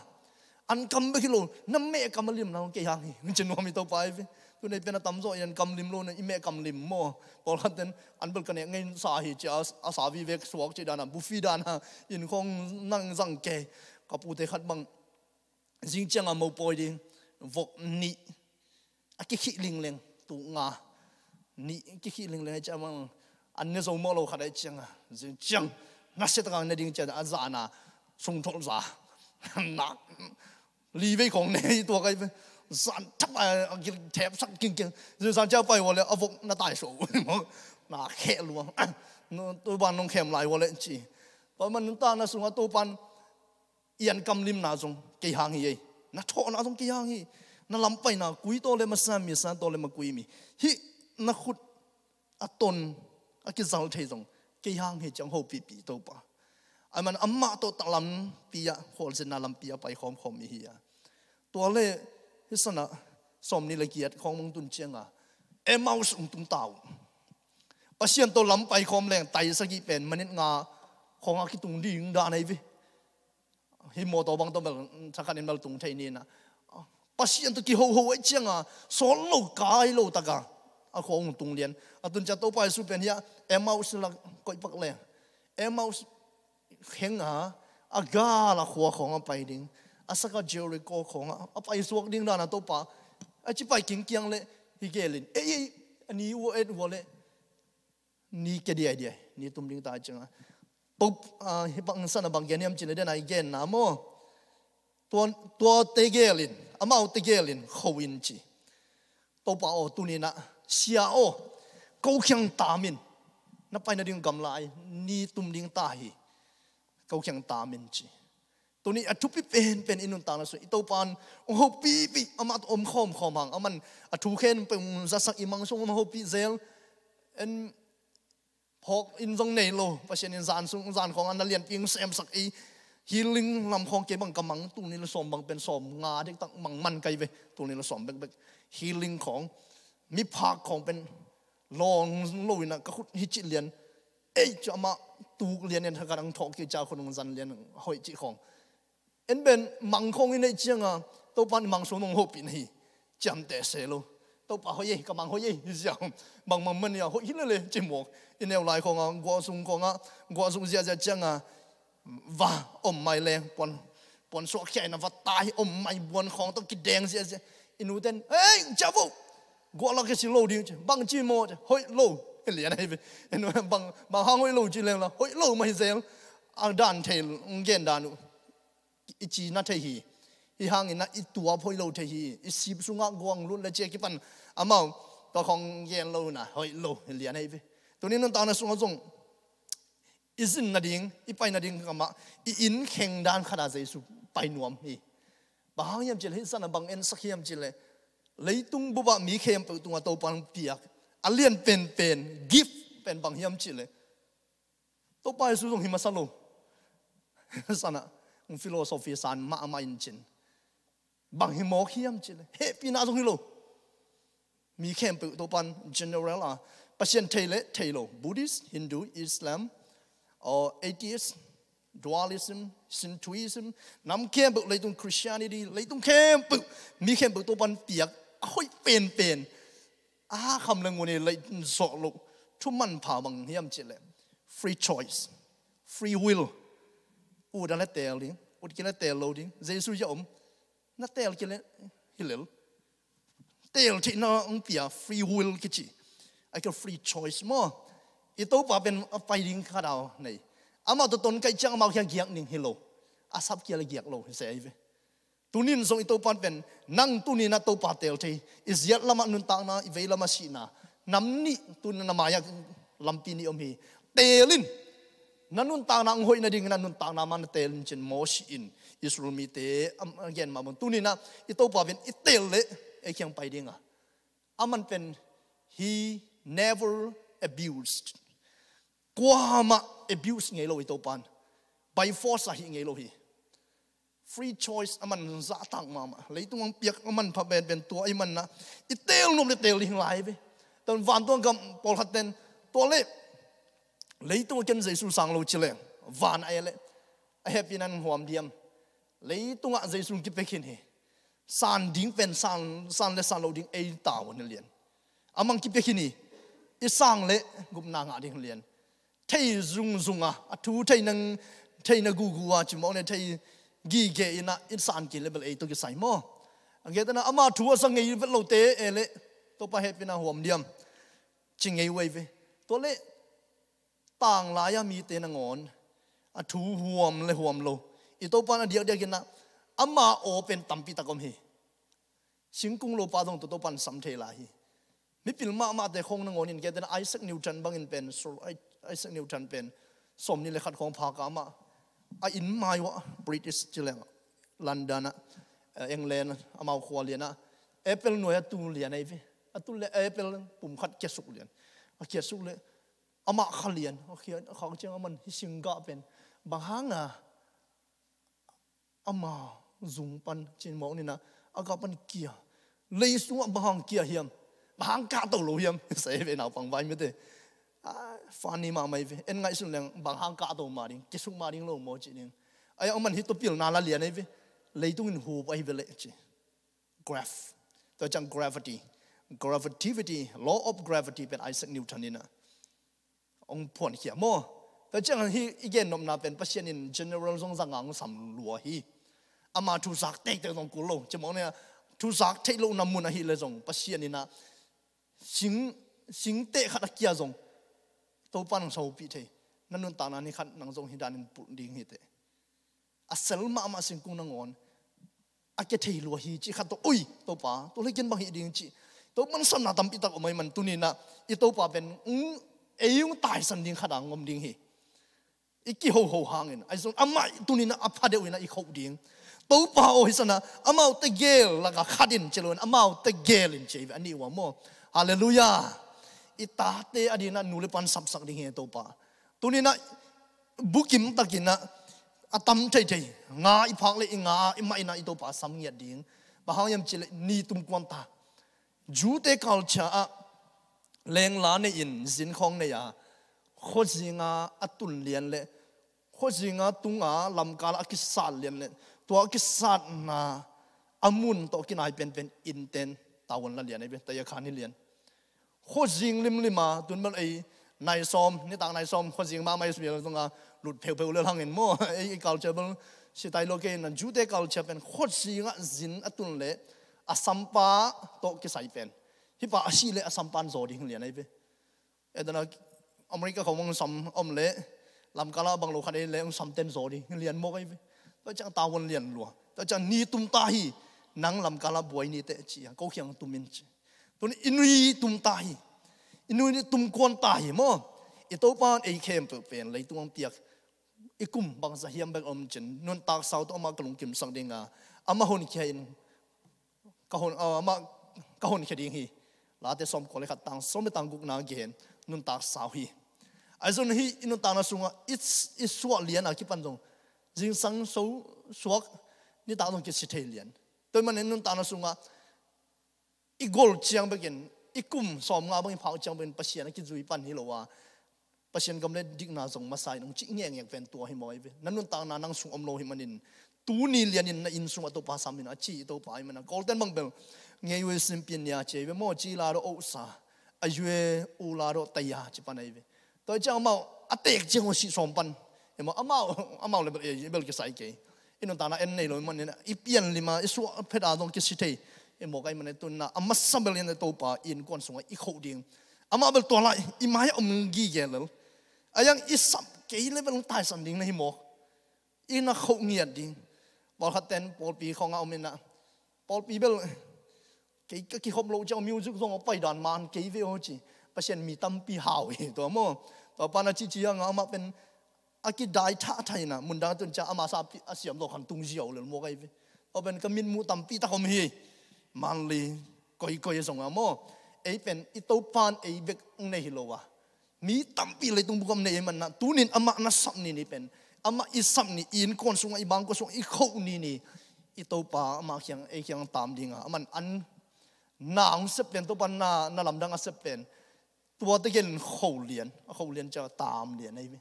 an kam bek hi lo, na meh kam a limna kei hang hi. Ci nuam hi Topa hi ve. Tunei pen a tamzaw i an kam lim lo na i meh kam lim maw? Pawlkhatten an bel ka nek ngei sa hi ci a, a sa vivek suak ci dana bufi dana inn khawng nang zang kei. Ka pute khat bang zing cianga mopawi ding vok nih a kikhih lingleng, tuk nga nih kikhih lingleng a ciang bang an ne zo mawh lo khat a cianga zing ciang nasia takang ne ding ciang a zana sungtholh za nak li vei khawng ne hi tua kai ve. Zan thap a gil thep sak kingking zing zan ciang pai wale a vok na tai so na kheh lua. Topan nong khem lai wale ci. Tua man nuntakna sungah Topan i an kam limna zong kei hang hi ei. Na thawhna zong kei hang hi. Na lampaina kui tawh le masa mi, sa tawh le makui mi, hih na khut a ton a kizal thei zong kei hang hi ciang hopihpih Topa. A man amah tawh ta lampi ah khualzinna lampi a pai khawmkhawm mi hi a. Tua le hih sanah sawm ni le giat khawng mong tun cianga Emmaus ung tung ta uh. Pasian tawh lam pai khawm leng tai sagih pen manit nga khawng a kitung ding dan ahi ve. Hih mawtaw bang tawh bel thakhat in bel tung thei nina. Pasian tawh kihoho ahi cianga sawl lo kai lo taka a khua ung tung lian. A tun ciang Topa Jesu pen hiah Emmaus lak koih pak le Emmaus khenga a gala khua khawng a pai ding, a saka Jericho khawng a pai suak ding dana Topa a ci pai kingkiang le hi gelin ei ei a ni ua et ua le ni ke diaidiai ni tum ding ta cianga. Top, ah, hi bang sana bang gen hiam cile dena i genna maw? Tua, tua te gelin, amau te gelin kho in ci. Topa aw, tunina sia aw, ko khiang tamin na paina ding gamla ai ni tum ding ta hi. Ko khiang tamin ci. Tuni a thupi penpen i nuntakna sung i Topan ong hopihpih, amah om khawmkhawm hang, aman a thu khen pe ung zasak i mang sung om hopih zel. En phawk in zong nei lo, Pasian in zan sung zan khawng a na lianpi ung semsak i healing lam khawng kei bang ka mang, tuni le sawm bang pen sawm nga dektak mang man kai ve. Tuni le sawm bekbek healing khawng, miphak khawng pen lawng lo ina ka khut hi cih lian. Ei cu amah tuk lian in hakan ang thawk kei ca khut ung zan lian hoih cih khawng. En ben mang khawng i neih cianga Topan mang sung nong hopih na hi. Ciamteh se lo. Topa hoih ei, ka mang hoih ei hi ziau. Bang mang mania hoih hi lele ci mawk. I neu lai khawnga guah sung khawnga guah sung ziahziah cianga va om mai leng puan, puan suak khiaina va tai om mai buan khawng tawh kideng ziahziah. I nuten ei ciah vo. Guah lak hi si lo ding ci bang ci maw ci hoih lo. Hi lian ahi ve. I nu bang, bang hang hoih lo ci leng la hoih lo mah hi zel. A dan thei gen dan uh i ci na thei hi. Hi hangin na i tuap hoih lo thei hi. I sip sungah guang lut le cia kipan amau tua khawng gen lo na hoih lo hi lian ahi ve. Tuni nuntakna sungah zong i zin nading, i pai nading kamah i inn kheng dan khata Jesu pai nuam hi. Bang hang hiam cileh hih sana bang ensak hiam cileh leitung bupah mi khempeuh tungah Topa hong piak a lian penpen gift pen bang hiam cileh Topa Jesu zong hi masa lo. Sana philosophy san mahmah in cin bang hi mawk hiam cileh hehpihna zong hi lo. Mi khempeuh Topan general a Pasian thei le thei lo, Buddhist, Hindu, Islam, or atheist, dualism, Shintoism, nam khempeuh leitung Christianity, leitung khempeuh mi khempeuh Topan piak a hoih penpen a kham le ngun i lei zawh loh thu manpha bang hiam cileh free choice, free will. Ut a le teel ding, ut kei le teel lo ding, Jesu ia om na teel kei le hi lel. Teel theihna hong pia free will kici a kei free choice maw? I Topa pen a pai ding khat au nei. Amah tawh ton kaih ciang amau khiang giak ning hi lo. A sap kia le giak lo hi se ahi ve. Tunin zong i Topan pen, nang tunin a Topa teel thei. I ziat lamah nuntakna, i vei lamah sihna. Nam nih tunin a mai-ah lampi nih om hi. Teel in. Na nuntakna hong hoih nadingin a nuntakna mah na teel in ci-in Moses in Israel mite a gen mah bang. Tunin a i Topa pen i teel leh ei kiang pai ding a. Aman pen he never abused. Kuamah abuse ngei lo i Topan. By force a hih ngei lo hi. Free choice aman zahtak mahmah. Leitung hong piak aman pha penpen tua i manna. I teel nop le teel ding lai ve. Tan vantung gam pawlkhat ten tua le leitung a ken Jesu sang lo ci leng van a e le a hehpihna in huam diam. Leitungah Jesu kipia khin hi. San ding pen san, san le san lo ding ei tau ni lian. Amang kipia khin hi. I sang le gupna ngah ding lian. Thei zungzung a, a thu thei nang, thei na gugu a, cimawh ne thei gige in a, in san kile bel ei tawh kisai maw. A gete na ama thu a sa ngei vet lote e le Topa hehpihna huam diam. Ci ngei wei ve. Tua le tanglai a mite nangawn a thu huam le huam lo. I Topan a diakdiak in a ama aw pen tampi tak om hi. Singkung lopa zong tua Topan sam thei lai hi. Mipil mahmahte khong nangawn in kei tena Isaac Newton bangin pen, Sir I-, Isaac Newton pen sawm ni le khat khong pha ka amah a inn mai uah British ci leng London ah, eh, England amau khua lian ah apple nuai a tu lian ei ve. A tu le apple pum khat kiasuk lian. A kiasuk le amah kha lian. A khia, a khak ciang aman hi singgah pen bang hanga ama zung pan cin mawk nina a gah pan kia. Lei sungah bang hang kia hiam? Bang hang kahto lo hiam? Sa e ve naupang vai mite. Ah, funny mahmah ei ve. En ngaihsun leng bang hang kahto mah ding, kisuk mah ding lo maw ci ding. Ai aman hi topil na la lian ei ve. Leitung in hup ei ve le ci. Graph. Tua ciang gravity. Gravity, law of gravity pen Isaac Newton in a hong phuankhia maw. Tua ciang hi i gennopna pen Pasian in general zong zanga hong sam lua hi. Ama thuzak tektek zong kul lo. Cimawh nia thuzak theih lohna mun ahih le zong Pasian in a sing, singteh khat a kia zong Topa nang sopih thei. Na nuntakna ni khat nang zong hi danin pulh ding hi teh. A sel mahmah singkung nangawn a kia thei lua hi cih khat tawh, ui, Topa, tua le ken bang hih ding cih. Topa man samna tampi tak om ei man tuninah i Topa pen, um, ei ung taisan ding khat ang om ding hi. I kihoho hangin, ai zong amah tuninah a pha deuh inah i khoh ding. Topa aw hi sanah, amau tegel laka khat in ci lo in, amau tegel in ci ve a nih ua maw. Halleluiah. I tate a dinah nu le pan sapsak ding hi Topa. Tuninah bukim takinah a tam theithei nga i phak le i nga i mah inah i Topa sam ngiat ding. Bang hang hiam cih leh ni tum kuan ta. Jew-te culture ah lengla nei in zin khawng nei a khuazinga a tun lian le khuazinga tunga lamkala a kisat lian le tua a kisatna a mun tawh kinai penpen innten tavuan la lian ei ve, taya khan hi lian. Khuazing limlima tun bel ei nai sawm, nitak nai sawm khuazing mahmah Israel zong a lut pheupheu le hangin maw, ei, ei culture bel si tai lo kei in Jew-te culture pen khuazing ah zin a tun le a sampa tawh kisai pen. Hih pa a sih le a sampan zaw ding lian ei ve. Edana America khawng sam om le lamkala bang lo khat ei le samten zaw ding lian mawk ei ve. Tua ciang tavuan lian lua. Tua ciang ni tum ta hi, nang lamkala buai ni teh ci a, ko khiang tum in ci. Tun i nui tum ta hi. I nui tum kuan ta hi maw. I Topa in ei khempeuh pen leitung ang piak. I kum bangza hiam bek om cin nuntak sau tawh amah ka lungkimsak dinga amah honkhia in ka hon, ah, amah ka honkhia ding hi. Late sawm kua le khat tang sawm le tang gukna gen nuntak sau hi. Aizon hi i nuntakna sungah i, i suah lian a kipan zong zingsang so suak nitak zong kisi thei lian. Tua i manin nuntakna sungah i gol ciang bekin i kum sawm nga bangin phak ciang bekin Pasian a kizui pan hi lo a Pasian gam le dikna zong masa in hong cih ngekngek pen tua hi maw ei ve. Na nuntakna nang sung om lo hi manin tuni lianin na inn sungah Topa sam in a ci i Topa ei mana kawlten bang bel ngei ue simpin nia ci ei ve maw ci la do osa a yue u la do taya ci pan ei ve. Tua i ciang amau a tek ciang uh sih sawm pan. Emaw amau, amau le bel, eh, bel kisai kei. I nuntakna en nei lo i manin i pian lima i suah pheta zong kisi thei. Emaw kai manin tunna a masa bel in Topa innkuan sungah i khoh ding. Amah bel tua lai i mai-ah om gige lel. A yang i sap kei le bel taisan ding na hi maw. I na khoh ngiat ding. Pawlkhat ten pawlpi khawngah om inah, pawlpi bel kei ka kikhop loh ciang music zong a paidan man kei ve aw ci. Pasian mi tampi hau hi tua maw. Tua pan a cici hangah amah pen a kidai thah thah inah, mundang tun ciang amah sa a siam zaw khan tung ziau lel maw kai ve. Tua pen ka mitmuh tampi tak om hi. Manli koikoi zong a maw, ei pen i Topan ei bek nei hi lo a, mi tampi leitung bukham nei ei manna, tunin amah na sap ni ni pen, amah i sap ni, i innkuan sungah, i bangkua sungah i khoh ni ni, i Topa amah kiang, ei kiang tam dinga, aman an na hong sep pen, Topa na, na lamdang a sep pen, tua tegel in kho lian, a kho lian cia tam lian ei ve.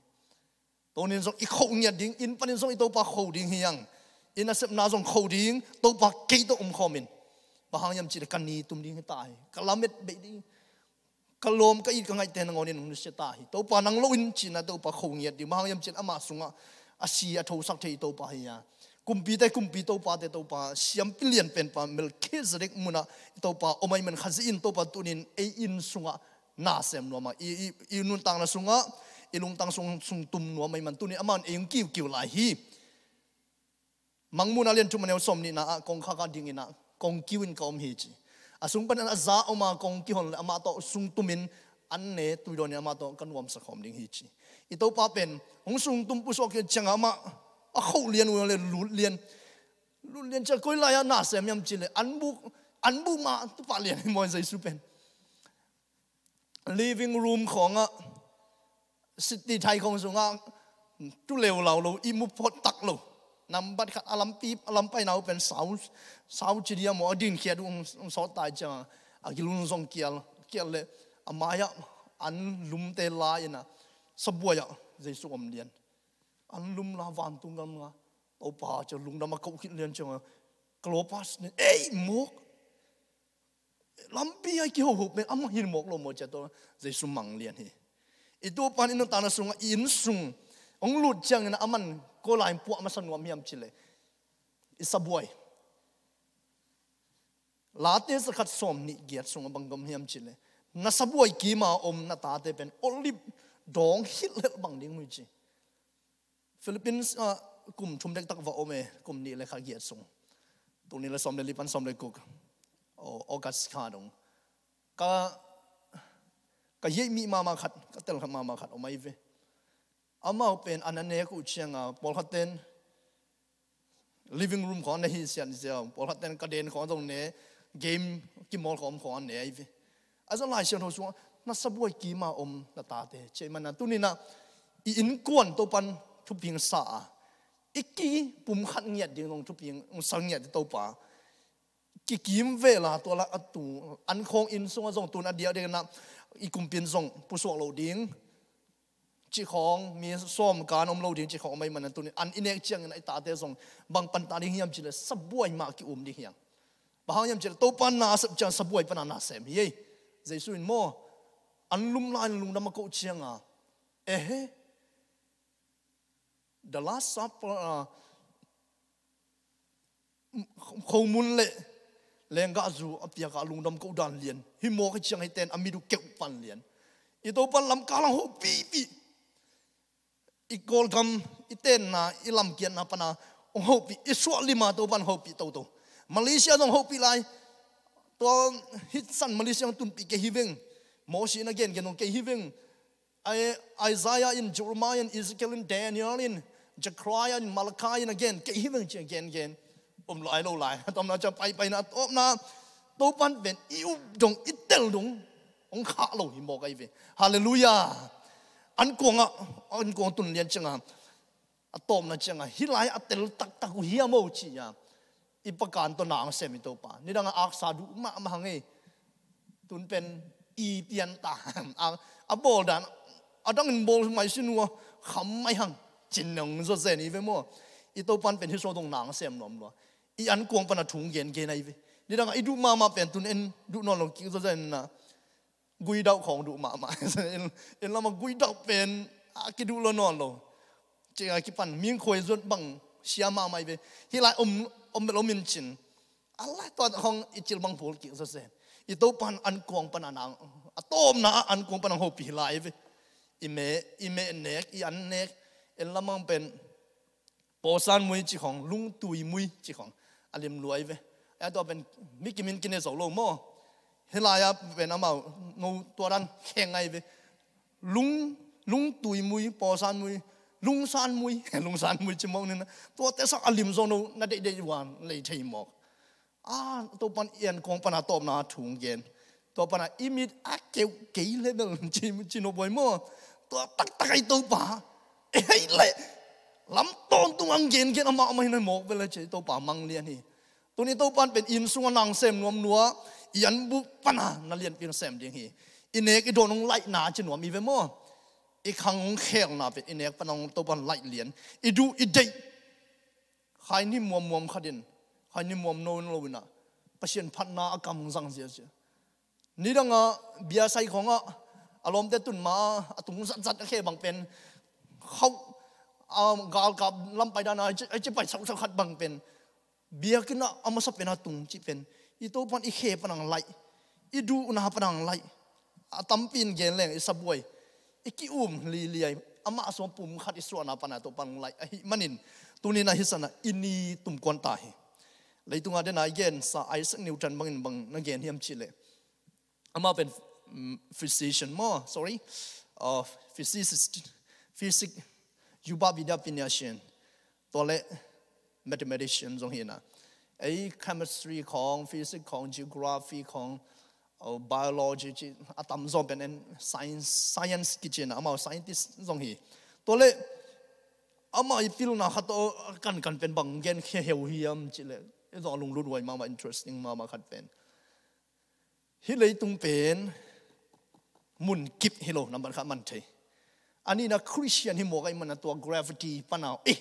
Tunin zong i kho ngiat ding, inn panin zong i Topa kho ding hi hang. I nasepna zong kho ding, Topa kei tawh om khawmin. Bang hang hiam cihleh ka ni tum ding hi ta hi. Ka lamet beih ding. Ka lawm ka it ka ngaihte nangawn in hong nusia ta hi. Topa nang lo in cihna Topa kho ngiat ding. Bang hang hiam cihleh amah sungah a si a thosak thei i Topa hi a. Kumpite kumpi, Topate Topa, siampi lian penpa Melkhizedek munah i Topa om ahih man Khazih in Topa tunin ei inn sungah na sem nuam a, i, i, i nuntakna sungah, i lungtang sung, sung tum nuam ahih man tunin amah in ei hong kiukiu lai hi. Mangmuhna lian thum a neu sawm nihna ah kongkhak ah ding inah kong kiu in ka om hi ci. A sung panin a za om a kong kihon le amah tawh sung tumin an ne tuidawn in amah tawh ka nuamsa khawm ding hi ci. I Topa pen hong sung tum pusuak ciangah amah a khoh lian uh le lut lian. Lut lian ciah koi lai-ah na sem hiam cihleh an buk, an buk mah tu pah lian hi maw Jesu pen. Living room khawngah city thai khawng sungah tu leu lau lo, i mu phot tak lo. Nambat khat a lampi, a lampai nau pen sau, sau ci dia maw, a dinkhiat uh hong, hong sawt tai ciangah a kilun zong kial, kial le a mai-ah an lumte la inah sabuai-ah Jesu om lian. An lum la vantung gam nga Topa cia lungdam a koh khit lian ciangah Clopas nin ei mawk. Lampi a i kihohop pen amah hin mawk lo maw cia tawh Jesu mang lian hi. I Topan i nuntakna sungah i inn sung hong lut ciangin aman koi lai in puah masa nuam hiam cihleh i sabuai. Late zakhat sawm nih giat sungah bang gam hiam cihleh na sabuai kima om na tate pen olive dawng hilh lel bang ding uh hi ci. Philippines ah kum thum dektak va om e, kum nih le kha giat sung. Tul nih le sawm le li pan sawm le guk. Aw, August kha dong. Ka, ka yeih mih mama khat, ka tel khat mama khat om ahi ve. Amau pen an a nek uh cianga, pawlkhat ten living room khawng an na hi sian ziau, pawlkhat ten ka den khawng zong ne, game kimawl khawng om khawng an ne ahi ve. A zong Lai Siangtho sungah na sabuai kima om na tate ci ahih manin tuninah i innkuan Topan thuping sa a, i kipumkhat ngiat ding zong thuping sa ngiat ding Topa. Kikim vela tua la a tu an khawng inn sungah zong tun a diakdiak inah i kumpi in zong pusuak lo ding cih khawng, mi sawm kan om lo ding cih khawng om ahih manin tunin an i nek ciangin a i tate zong bang pan ta ding hiam cihleh sabuai mah ki-um ding hiam. Bang hang hiam cihleh Topa na a sep ciang sabuai pana na sem hi ei. Jesu in maw an lum lai in lungdam a koh cianga, ehe, The Last Supper, ah, khomun le lenggahzu a piakah lungdam koh dan lian hi mawk hi ciang hiten a mit uh keuh pan lian. I Topan lamkal hong hopihpih. I Kawlgam i tenna i lamkiatna pana hong hopih, i suah lima Topan hopih toto. Malaysia zong hopih lai. Tua hitsan Malaysia hong tunpih kei hi veng. Mawsi in a gengen hong kei hi veng. Ai-, Isaiah in, Jeremiah in, Ezekiel in, Daniel in, Zechariah in, Malachi in a gen kei hi veng ci a gengen. Om lai lo lai. A tawpna ciang paipaina a tawpna Topan pen i up dong i tel dong hong khah lo hi mawk ahi ve. Halleluiah. An kuangah, an kuang tun lian cianga a tawpna cianga hih lai a tel taktak uh hiam aw ci-a i pakan tawh na hong sem i Topa. Nidangah aksa duh mahmah hang ei. Tun pen i pian ta. A, a bawl dan a dangin bawl mai sin uh a kham mai hang cin nong zawzen i ve maw. I Topan pen hih suah dong na hong sem nuam lua. I an kuang pana thu hong gengen ahi ve. Nidangah i duh mahmah pen tun en duh nawn lo kik zawzen na. Guidauh khawng duh mahmah. In, in lamah guidauh pen a kiduh lo nawn lo. Ci a kipan mingkhuai zuat bang sia mahmah i ve. Hih lai om, om bel om in cin. A lai tua khawng i cil bang pawl kik zawzen. I Topan an kuang pan a nang a tawpna ah an kuang pan a hopih lai i ve. I meh, i meh nek, i an nek. In lamah pen Pawlsan mui ci khong, lungtui mui ci khong a lim luai ve. A tua pen mi kimin kine zo lo maw? Hih lai-ah pen amau no tua dan kheng ngai ve. Lung, lungtui mui, pawlsan mui, lungsan mui, lungsan mui ci mawk ni na. Tuate sak a lim zo no na deihdeih uan lei thei mawk. A, Topan i an kong pana tawpna thu gen. Tua pana i mit a keuh kei le bel ci, ci no buai maw? Tua taktak ai Topa. E hei le. Lam tawntung ang gen gen amah amah hi na mawk bel le ci Topa mang lian hi. Tuni Topan pen inn sunga nang sem nuam nua, i an bu pana na lianpi na sem ding hi. I nek i dawn hong laihna ci nuam i ve maw? I khang hong khelna pen i nek pana hong Topan laih lian. I duh i deih. Khaini muammuam khatin, khaini muam no in lo inah Pasian phatna a kam hong zang ziazia. Nidanga bia sai khongah a lawmte tun ma a tung zatzat a khe bang pen khauh, a, galkap lampai dana a ci, a ci pai sauhsauh khat bang pen biakinn ah a masa pen a tung cih pen i Topan i khe panang laih, i duhna panang laih. A tampi in gen leng i sabuai, i ki-um liliai. Amah sung pum khat i suahna pana Topan laih ahih manin tunin ahi sana i ni tumkuan ta hi. Leitunga dena i gensa Isaac Newton bangin bang na gen hiam cihleh, amah pen, mm, physician maw, sorry, uh, physicist, physics, yuba bida piniasin, tua le mathematician zong hi na. Ei chemistry khong, physics khong, geography khong, uh, biology ci a tamzaw pen en science, science kici na, amau scientist zong hi. Tua le amah i pilna khat tawh a kankan pen bang gen khia heu hiam cihleh, i zong a lunglut huai mahmah, interesting mahmah khat pen hih leitung pen mun kip hi lo, nambat khat man thei. A nihna Christian hi mawk ahih mana tua gravity pana, eh,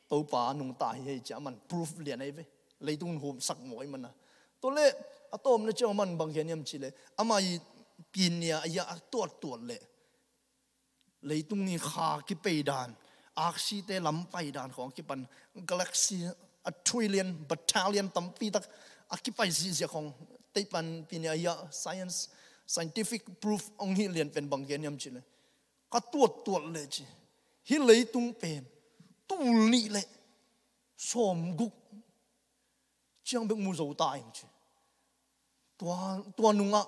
Topa nungta hi hei cia man proof lian ahi ve. Leitung humsak mawk ahih mana. Tua le a tawpna ciang man bang gen hiam cihleh, amah i pinia a ia a tuattuat leh leitung i kha kipei dan, aksite lam pai dan khong kipan galaxy a trillion, battalion tampi tak a kipai zihziah khong teipan pinia ia science, scientific proof hong hi lian pen bang gen hiam cihleh, ka tuattuat leh ci, hih leitung pen tul nih leh sawmguk ciang bek mu zo ta ing ci. Tua, tua nungah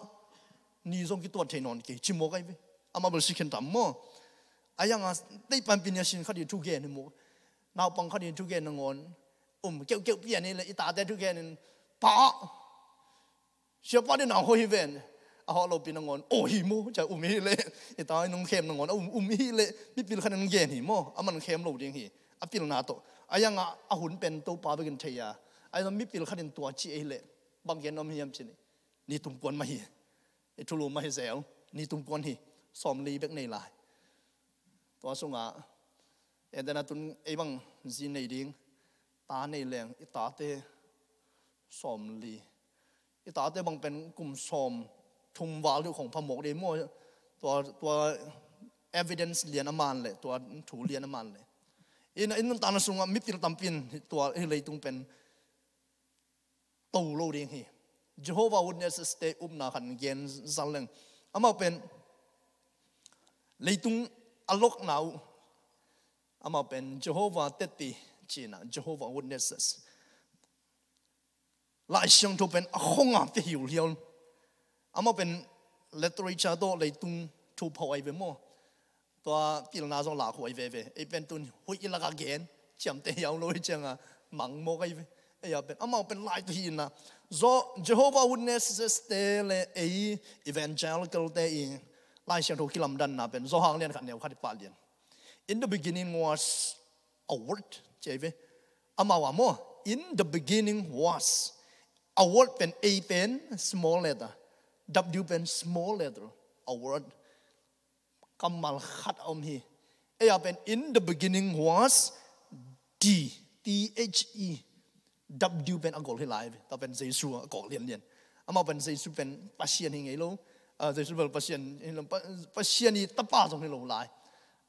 ni zong kituat thei nawn kei ci mawk ahi ve. Amah bel si khen tam maw? A ianga teipan pinia sin khat i thugen hi mawk. Naupang khat i thugen nangawn um keuhkeuh pian hi leh i tate thugen in, "Pa, siapa dina hoih hi ven." A hawh lopi nangawn, "Aw hi maw?" Cia um hi leh, i ta in hong khem nangawn a um, um hi leh mipil khat in gen hi maw? A man khem lo ding hi. A pilna tawh a ianga a hun pen Topa bekin thei a, a ianga mipil khat in tua ci ahi leh bang gen om hiam ci ni. Ni tumkuan mah hi. I thulu mah hi zel. Ni tumkuan hi. Sawmli bek nei lai. Tua sungah, enten a tun ei bang zi nei ding, ta nei leng i tate sawmli. I tate bang pen kum sawmthum val deuh khong phamawk ding maw? Tua, tua evidence lian a man leh, tua thu lian a man leh. Inn, inn tana sungah mipil tampi in tua hih leitung pen to lo ding hi. Jehovah Witnesses te upna khat gen zal leng. Amau pen leitung a lokna uh. Amau pen Jehovah Tetpi cina, Jehovah Witnesses. Lai Siangtho pen a khonga pia hiuhiau. Amau pen literature tawh leitung thu pho ai ve maw? Tua pilna zong lak huai veve. Ei pen tun huih i lakah gen ciamteh hiau lo hi cianga mang mawk ai ve. Ei a pen amau pen lai tu hi na. Zo Jehovah Witnesses te le ei evangelical te i Lai Siangtho kilamdanna pen Zo hang lian khat neu khat i pah lian. In the beginning was a word, ci ai ve. Amau a maw, in the beginning was a word pen, A pen small letter, W pen small letter, a word. Kammal khat a om hi. A pen in the beginning was the, T H E, W pen a gol hi lai ve. Tua pen Jesu a gol lianlian. Amau pen Jesu pen Pasian hi ngei lo. Ah, Jesu pen Pasian hi lo. Pa-, Pasian i tapa zong hi lo lai.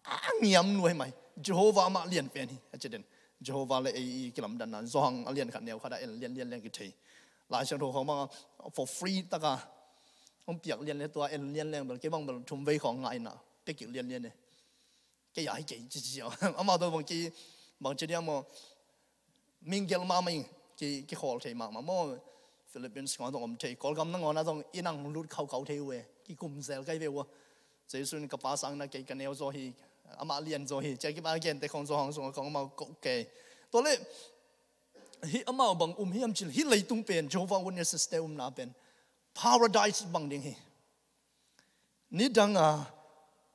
A ngiam nuai mai. Jehovah amah lian pen hi. A ci den. Jehovah le ei i kilamdanna. Zo hang a lian khat neu khat a en lianlian lian kithei. Lai Siangtho khong bang a for free taka hong piak lian le tua en lian leng bel kei bang bel thum vei khong ngaina. Pia kik lianlian e. Kei a hi kei ci ci a. Amau tawh bang kei Bang ci diam maw, mingel mahmah ing, ki, kikhawl thei mahmah maw. Philippines khawng zong om thei, Kawlgam nangawn ah zong inn ah lut khaukhau thei uh e, kikum zel kai ve uh a. Jesu in ka pa sangin kei ka neu zaw hi, amah lian zaw hi, cia kipa gente khawng zaw hang sungah khawng amau koh kei. Tua leh hih amau bang um hiam cih leh hih leitung pen Jehovah Witnesses te umna pen paradise bang ding hi. Nidang a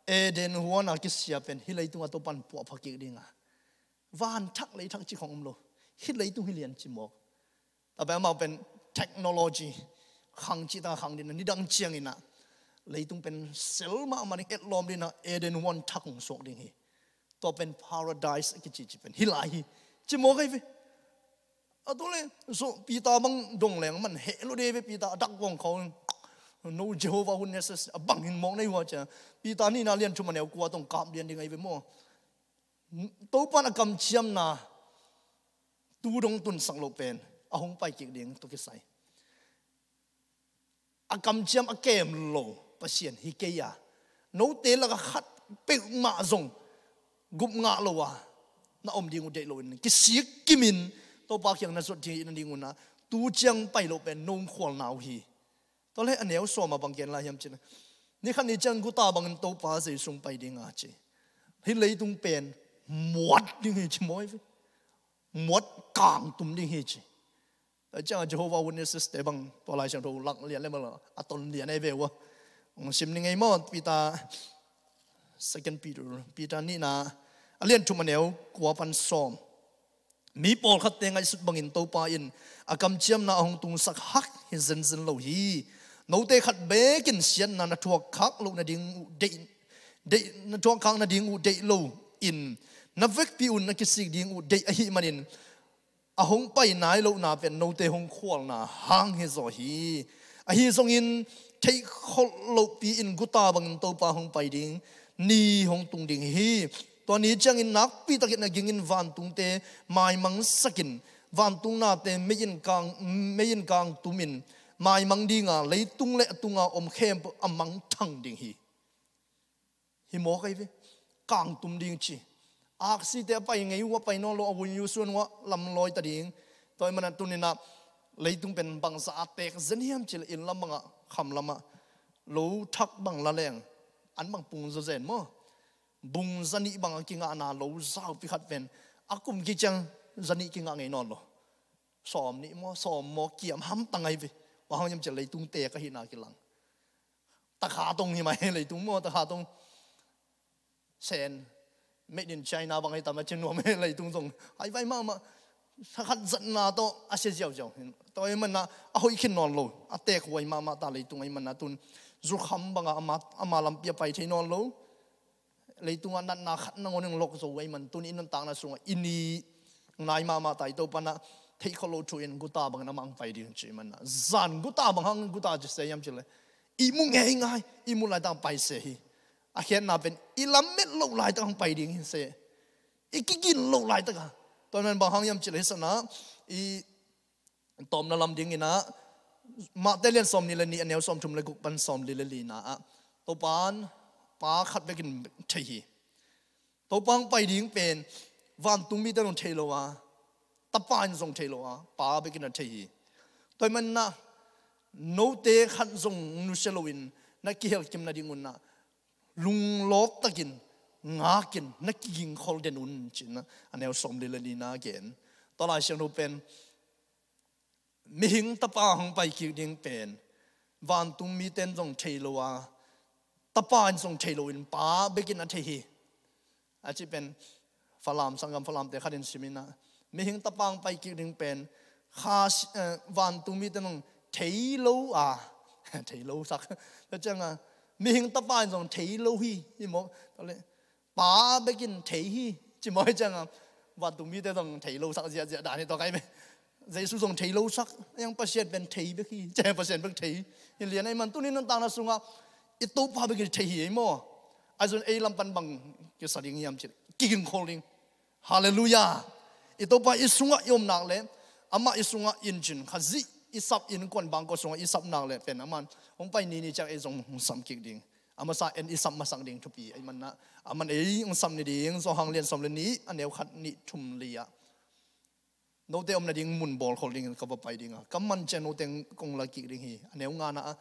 Eden huan a kisia pen hih leitung a Topa'n puahpha kik ding a, van thak lei thak cih khawng om lo. Hih leitung hi lian ci mawk. Tua pen amau pen technology khang cih tak a khang ding a, nidang ciangin ah leitung pen sel mahmah ding, etlawm ding a, Eden huan thak hong suak ding hi. Tua pen paradise a kici ci pen hih lai hi ci mawk ahi ve. A tua leh so Peter bang dong leng man heh lo de ve, Peter a dak vong khawng, no Jehovah Witnesses a bang hi mawk na hi uh a cia. Peter nihna lian thum a neu kua tawh kap lian ding ahi ve maw. Topa'n a kamciamna tu dong tunsak loh pen a hong pai kik ding tawh kisai. A kamciam a kem lo Pasian hi kei a, note lakah khat peuhmah zong gup ngah lo a na om ding uh deih loin kisik kimin Topa kiang na zuat ding na ding un ah, tu ciang pai loh pen nong khualna uh hi. Tua leh a neu sawm ah bang gen lai hiam cih leh, ni khat ni ciang guta bangin Topa Jesu hong pai ding a ci. Hih leitung pen muat ding hi ci maw ahi ve. Muat kangtum ding hi ci. Tua ciangah Jehovah Witnesses te bang tua Lai Siangtho lak lian le bang a ton lian ahi ve uh a. Hong sim ning ei maw, Peter, Second Peter, Peter nihna a lian thum a neu kua pan sawm. Mi pawlkhatte ngaihsut bangin Topa in a kamciamna a hong tungsak hak hi zenzen lo hi. Note khat bekin siatna na thuak khak loh nading uh deih, deih, na thuak khak nading uh deih loin na vekpi un na kisik ding uh deih ahih manin a hong pai nai lohna pen note hong khualna hang hi zaw hi. Ahi zongin theihkholh lohpi in guta bangin Topa hong pai ding ni hong tung ding hi. Tua ni ciangin nakpi takin a gingin vantungte maimangsakin, vantung nate mei in kang, mei in kangtumin maimang ding a, leitung le a tunga om khempeuh a mangthang ding hi. Hi mawk ahi ve. Kangtum ding ci. Aksite a pai ngei uh a pai nawn lo, a vun uh suan uh a lamlawi ta ding. Tua ahih manin tuni-in ah leitung pen bangzah a teek zen hiam cih leh inn lam bangah, kham lamah lo thak bang la leng an bang pung zawzen maw? Bung zanih bang a kingahna lo zaupi khat pen a kum kiciang zanih kingah ngei nawn lo. Sawm nih maw, sawm maw, kiam hamtang ahi ve. Bang hang hiam cih leh leitung teek ahihna kilang. Takha tong hi mah hi leitung maw, takha tong. Sen, made in China bang hi tam a, ci nuam hi leitung zong. Haivai mahmah, thakhat zatna tawh a sia ziauziau. Tua ahih manin ah a hoih khin nawn lo, a teekhuai mahmah ta leitung ahih manin ah tun. Zukham bangah ama, ama lampi a pai thei nawn lo. Leitungah natna khat nangawn in lok zo ahih manin tun i nuntakna sungah i ni nai mahmah ta, i Topa'n ah theihkholh loh thu in guta bangin amah hong pai ding ci ahih manin ah. Zan guta bang hang guta ci se hiam cih leh, i mu ngeingai, i mu laitak pai se hi. A khiatna pen i lamet loh laitak hong pai ding hi se. I kigin loh laitak a. Tua ahih manin bang hang hiam cih leh hi sanah, i tawpna lam dingin ah, Mate lian sawmnih le nih a neu sawmthum le guk pan sawmli le lina ah, Topa'n Pa khat bekin thei hi. Topa hong pai ding pen vantung mite zong thei lo a, Tapa in zong thei lo a, Pa bekin a thei hi. Tua ahih manin ah note khat zong nusia loin na kihelkim nading un ah, lunglawp takin ngakin na kigingkhol den un ci-in ah a neu sawmli le lina gen. Tua Lai Siangtho pen mihing Tapa hong pai kik ding pen vantung mite in zong thei lo a, Tapa in zong thei loin Pa bekin a thei hi. A cih pen Falam, sanggam Falamte khat in sim in ah, mihing Tapa hong pai kik ding pen kha, eh, vantung mite in zong thei lo a, thei lo sak. Tua ciangah mihing Tapa in zong thei lo hi, hi maw? Tua leh Pa bekin thei hi ci maw? Hi ciangah vantung mite zong thei lo sak ziahziah dan hi tua kai ve. Jesu zong thei lo sak, a hiang Pasian pen thei bek hi, ci, Pasian bek thei hi. Hi lian ahih manin tuni nuntakna sungah i Topa bekin thei hi ei maw? Ahi zongin ei lam pan bang kisa ding hiam cih leh kigingkhol ding. Halleluiah. I Topa i sungah i om nak leh, amah i sungah in cin, Khazih i sap, innkuan bangkua sungah i sap nak leh pen amah in hong pai ni ni ciang ei zong hong sam kik ding. A masa en i sap masak ding thupi ahih manin ah, a man ei hong sap ni ding, Johan lian sawm le nih, a neu khat, nih, thum, li ah, note om nading mun bawlkhol dingin ka va pai ding a, ka man ciang note kong la kik ding hi. A neu ngana ah,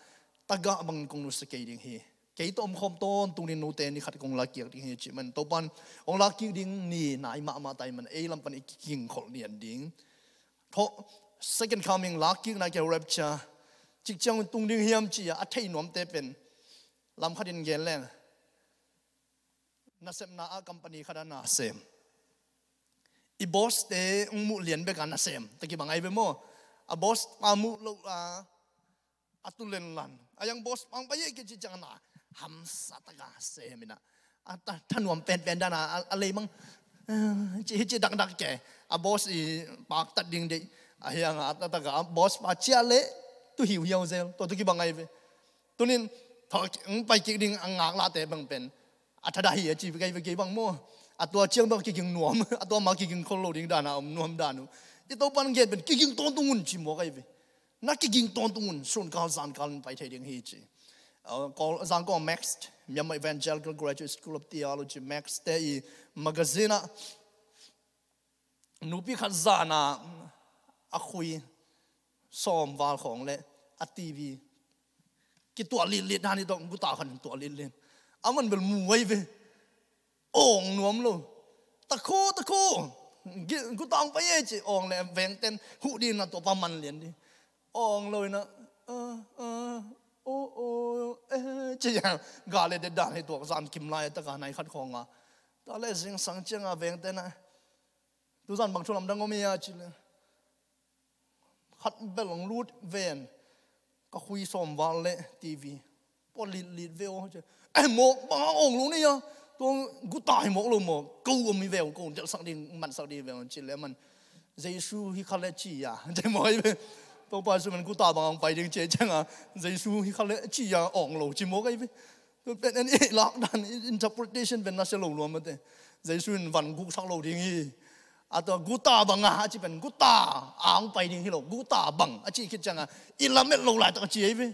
tagah bangin kong nusia kei ding hi. Kei tawh omkhawm tawntung ding note ni khat kong la kik ding hi, cih man Topan hong la kik ding ni nai mahmah ta ahih man ei lam pan i kigingkholh lian ding. Thawh, second coming, la kikna ke rapture, cik ciang tung ding hiam ci-a a thei nuamte pen lam khatin gen leng, nasepna ah company khat ah na sem, i boss te hong muh lian bek a na sem, ta kibang ai ve maw? A boss pa muh lo a, a tu lenlan a, yang boss pa hong pai e kici ciang a na hamsa taka sem in ah, a ta, thanuam penpen dan a, a, a lei mang, eh, ci, ci dakdak ke, a boss i paktat ding deih a hiang a, a ta taka a boss pa ciah leh tu hiuhiau zel, tua tu kibang ai ve. Tunin thawh hong pai kik ding a ngaklahte bang pen a thadah hi a ci kei ve, kei bang maw? A tua ciang bang kiging nuam, a tua ma kiging khol lo ding dan a om nuam dan uh. I Topan gen pen kiging tawntung un ci mawk ai ve. Na kiging tawntung un, sunkal zankal in pai thei ding hi ci. Uh, Kawl, Zangkong Max, Myanmar Evangelical Graduate School of Theology, Max te i magazine ah nupi khat zan a, a khui sawm val khawng le a TV kituah litlit dan hi tawh, guta khat in tuah litlit. A man bel mu ai ve. Awng nuam lo. Takho, takho. Gi-, guta hong pai e ci, awng le vengten huh ding na, tua pa man lian ding. Awng lo in ah, ah, ah, oh, oh, eh, ci a, ga le det dan hi tuak, zan kim lai taka nai khat khawng a. Tua le zingsang ciang a vengten ah, tu zan bang thu lamdang om hia ci le, khat bel hong lut ven, ka khui sawm val le TV pua litlit ve aw ci. Eh, mawk bang a awng lo ni a, tua guta hi mawk lo maw, ko om hi ve aw, ko delhsak ding, mansak ding hi ve aw ci le, a man Jesu hi kha le ci a, ci mawk hi ve. Topa Jesu man guta bang a hong pai ding ci ciang a, Jesu hi kha le ci a, awng lo ci mawk hi ve. Tu pen en i lak dan, interpretation pen na sia lo lua mate. Jesu in van guksak lo ding hi. A tua guta bang a, a ci pen guta a hong pai ding hi lo, guta bang a ci khit ciang a, i lamet lo laitak a ci hi ve.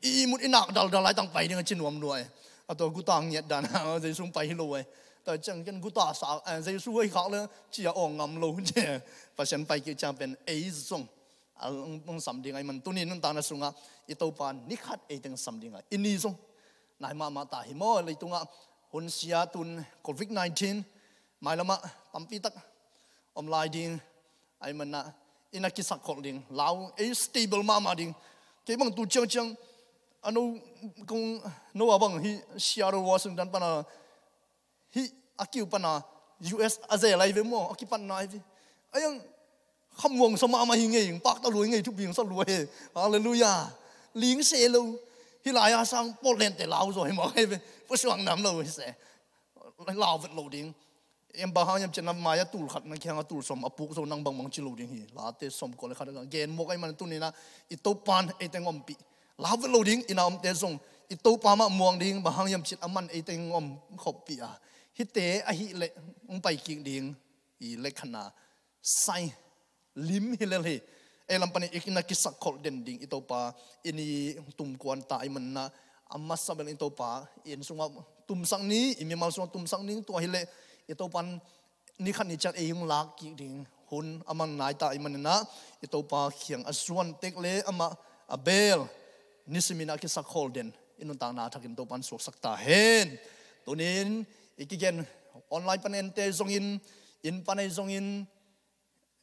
I ihmut i nak daldal laitak pai ding a ci nuam lua e. A tua guta ngiat dan a, Jesu hong pai hi lo e. Tua ciang ken guta sa, eh, Jesu hei khak le ci a awng ngam lo ci. Pasian pai kik ciang pen ei zong a hong sam ding ahih man tuni nuntakna sungah i Topa ni khat ei teng sam ding a, i ni zong nai mahmah ta hi maw? Leitungah hun sia tun covid nineteen mailamah tampi tak om lai ding ahih man ah, i na kisakkholh ding, lau ei stable mahmah ding. Kei bang tu ciangciang a no kong no a bang hi Seattle, Washington pan a, hih a kiu pan a U S a zel ai ve maw, a kipatna ai ve. A yang khamuang sa mahmah hi ngei, pakta lua hi ngei, thupi sa lua hi. Halleluiah. Ling se lo. Hih lai a sang Portland te lau zaw hi maw ai ve. Pusuang nam lo hi se. Lau vet lo ding. Em bang hang hiam cih na mai a tul khat na kiang a tul sawm a puk zo nang bangbang ci lo ding hi. Late sawm kua le khat a gen mawk ahih man tuni na i Topan ei teng ompih. Lau vet lo ding, i na omte zong i Topa mah muang ding, bang hang hiam cih a man ei teng om khoppih a. Hihte ahih leh hong pai kik ding i lekhatna sai lim hi lel hi. Ei lam panin i na kisakkholh den ding i Topa i ni tumkuan ta ahih man ah, a masa bel i Topa i inn sungah tumsak ni, i mimal sungah tumsak ni, tua hi leh i Topan ni khat ni ciat ei hong lak kik ding hun a man nai ta ahih man ah, i Topa kiang a zuan tek le amah a bel nisimin a kisakkholh den i nuntakna thakin Topan suaksak ta hen. Tunin i kigen online pan ente zongin, inn pan ei zongin,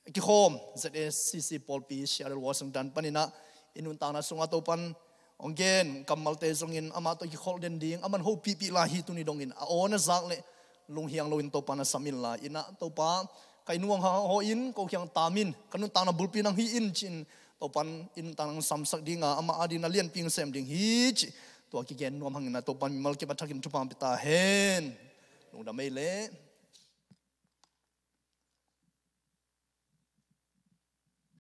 kikhawm Z A C C pawlpi Seattle, Washington panin ah i nuntakna sungah Topan hong gen kammalte zongin amah tawh kikholh den ding a man hopihpih lai hi. Tuni dongin a aw na zak leh lunghiang loin Topa na sam inla, i na Topa ka inn uang haw in, ko kiang tam in, ka nuntakna bulpi nang hi in ci-in Topan i nuntakna hong samsak ding a, amah adingin a lianpi hong sem ding hi cih tua kigen nuam hangin ah Topan mimal kip a thakin thupha hong pia ta hen. Lungdam ei leh.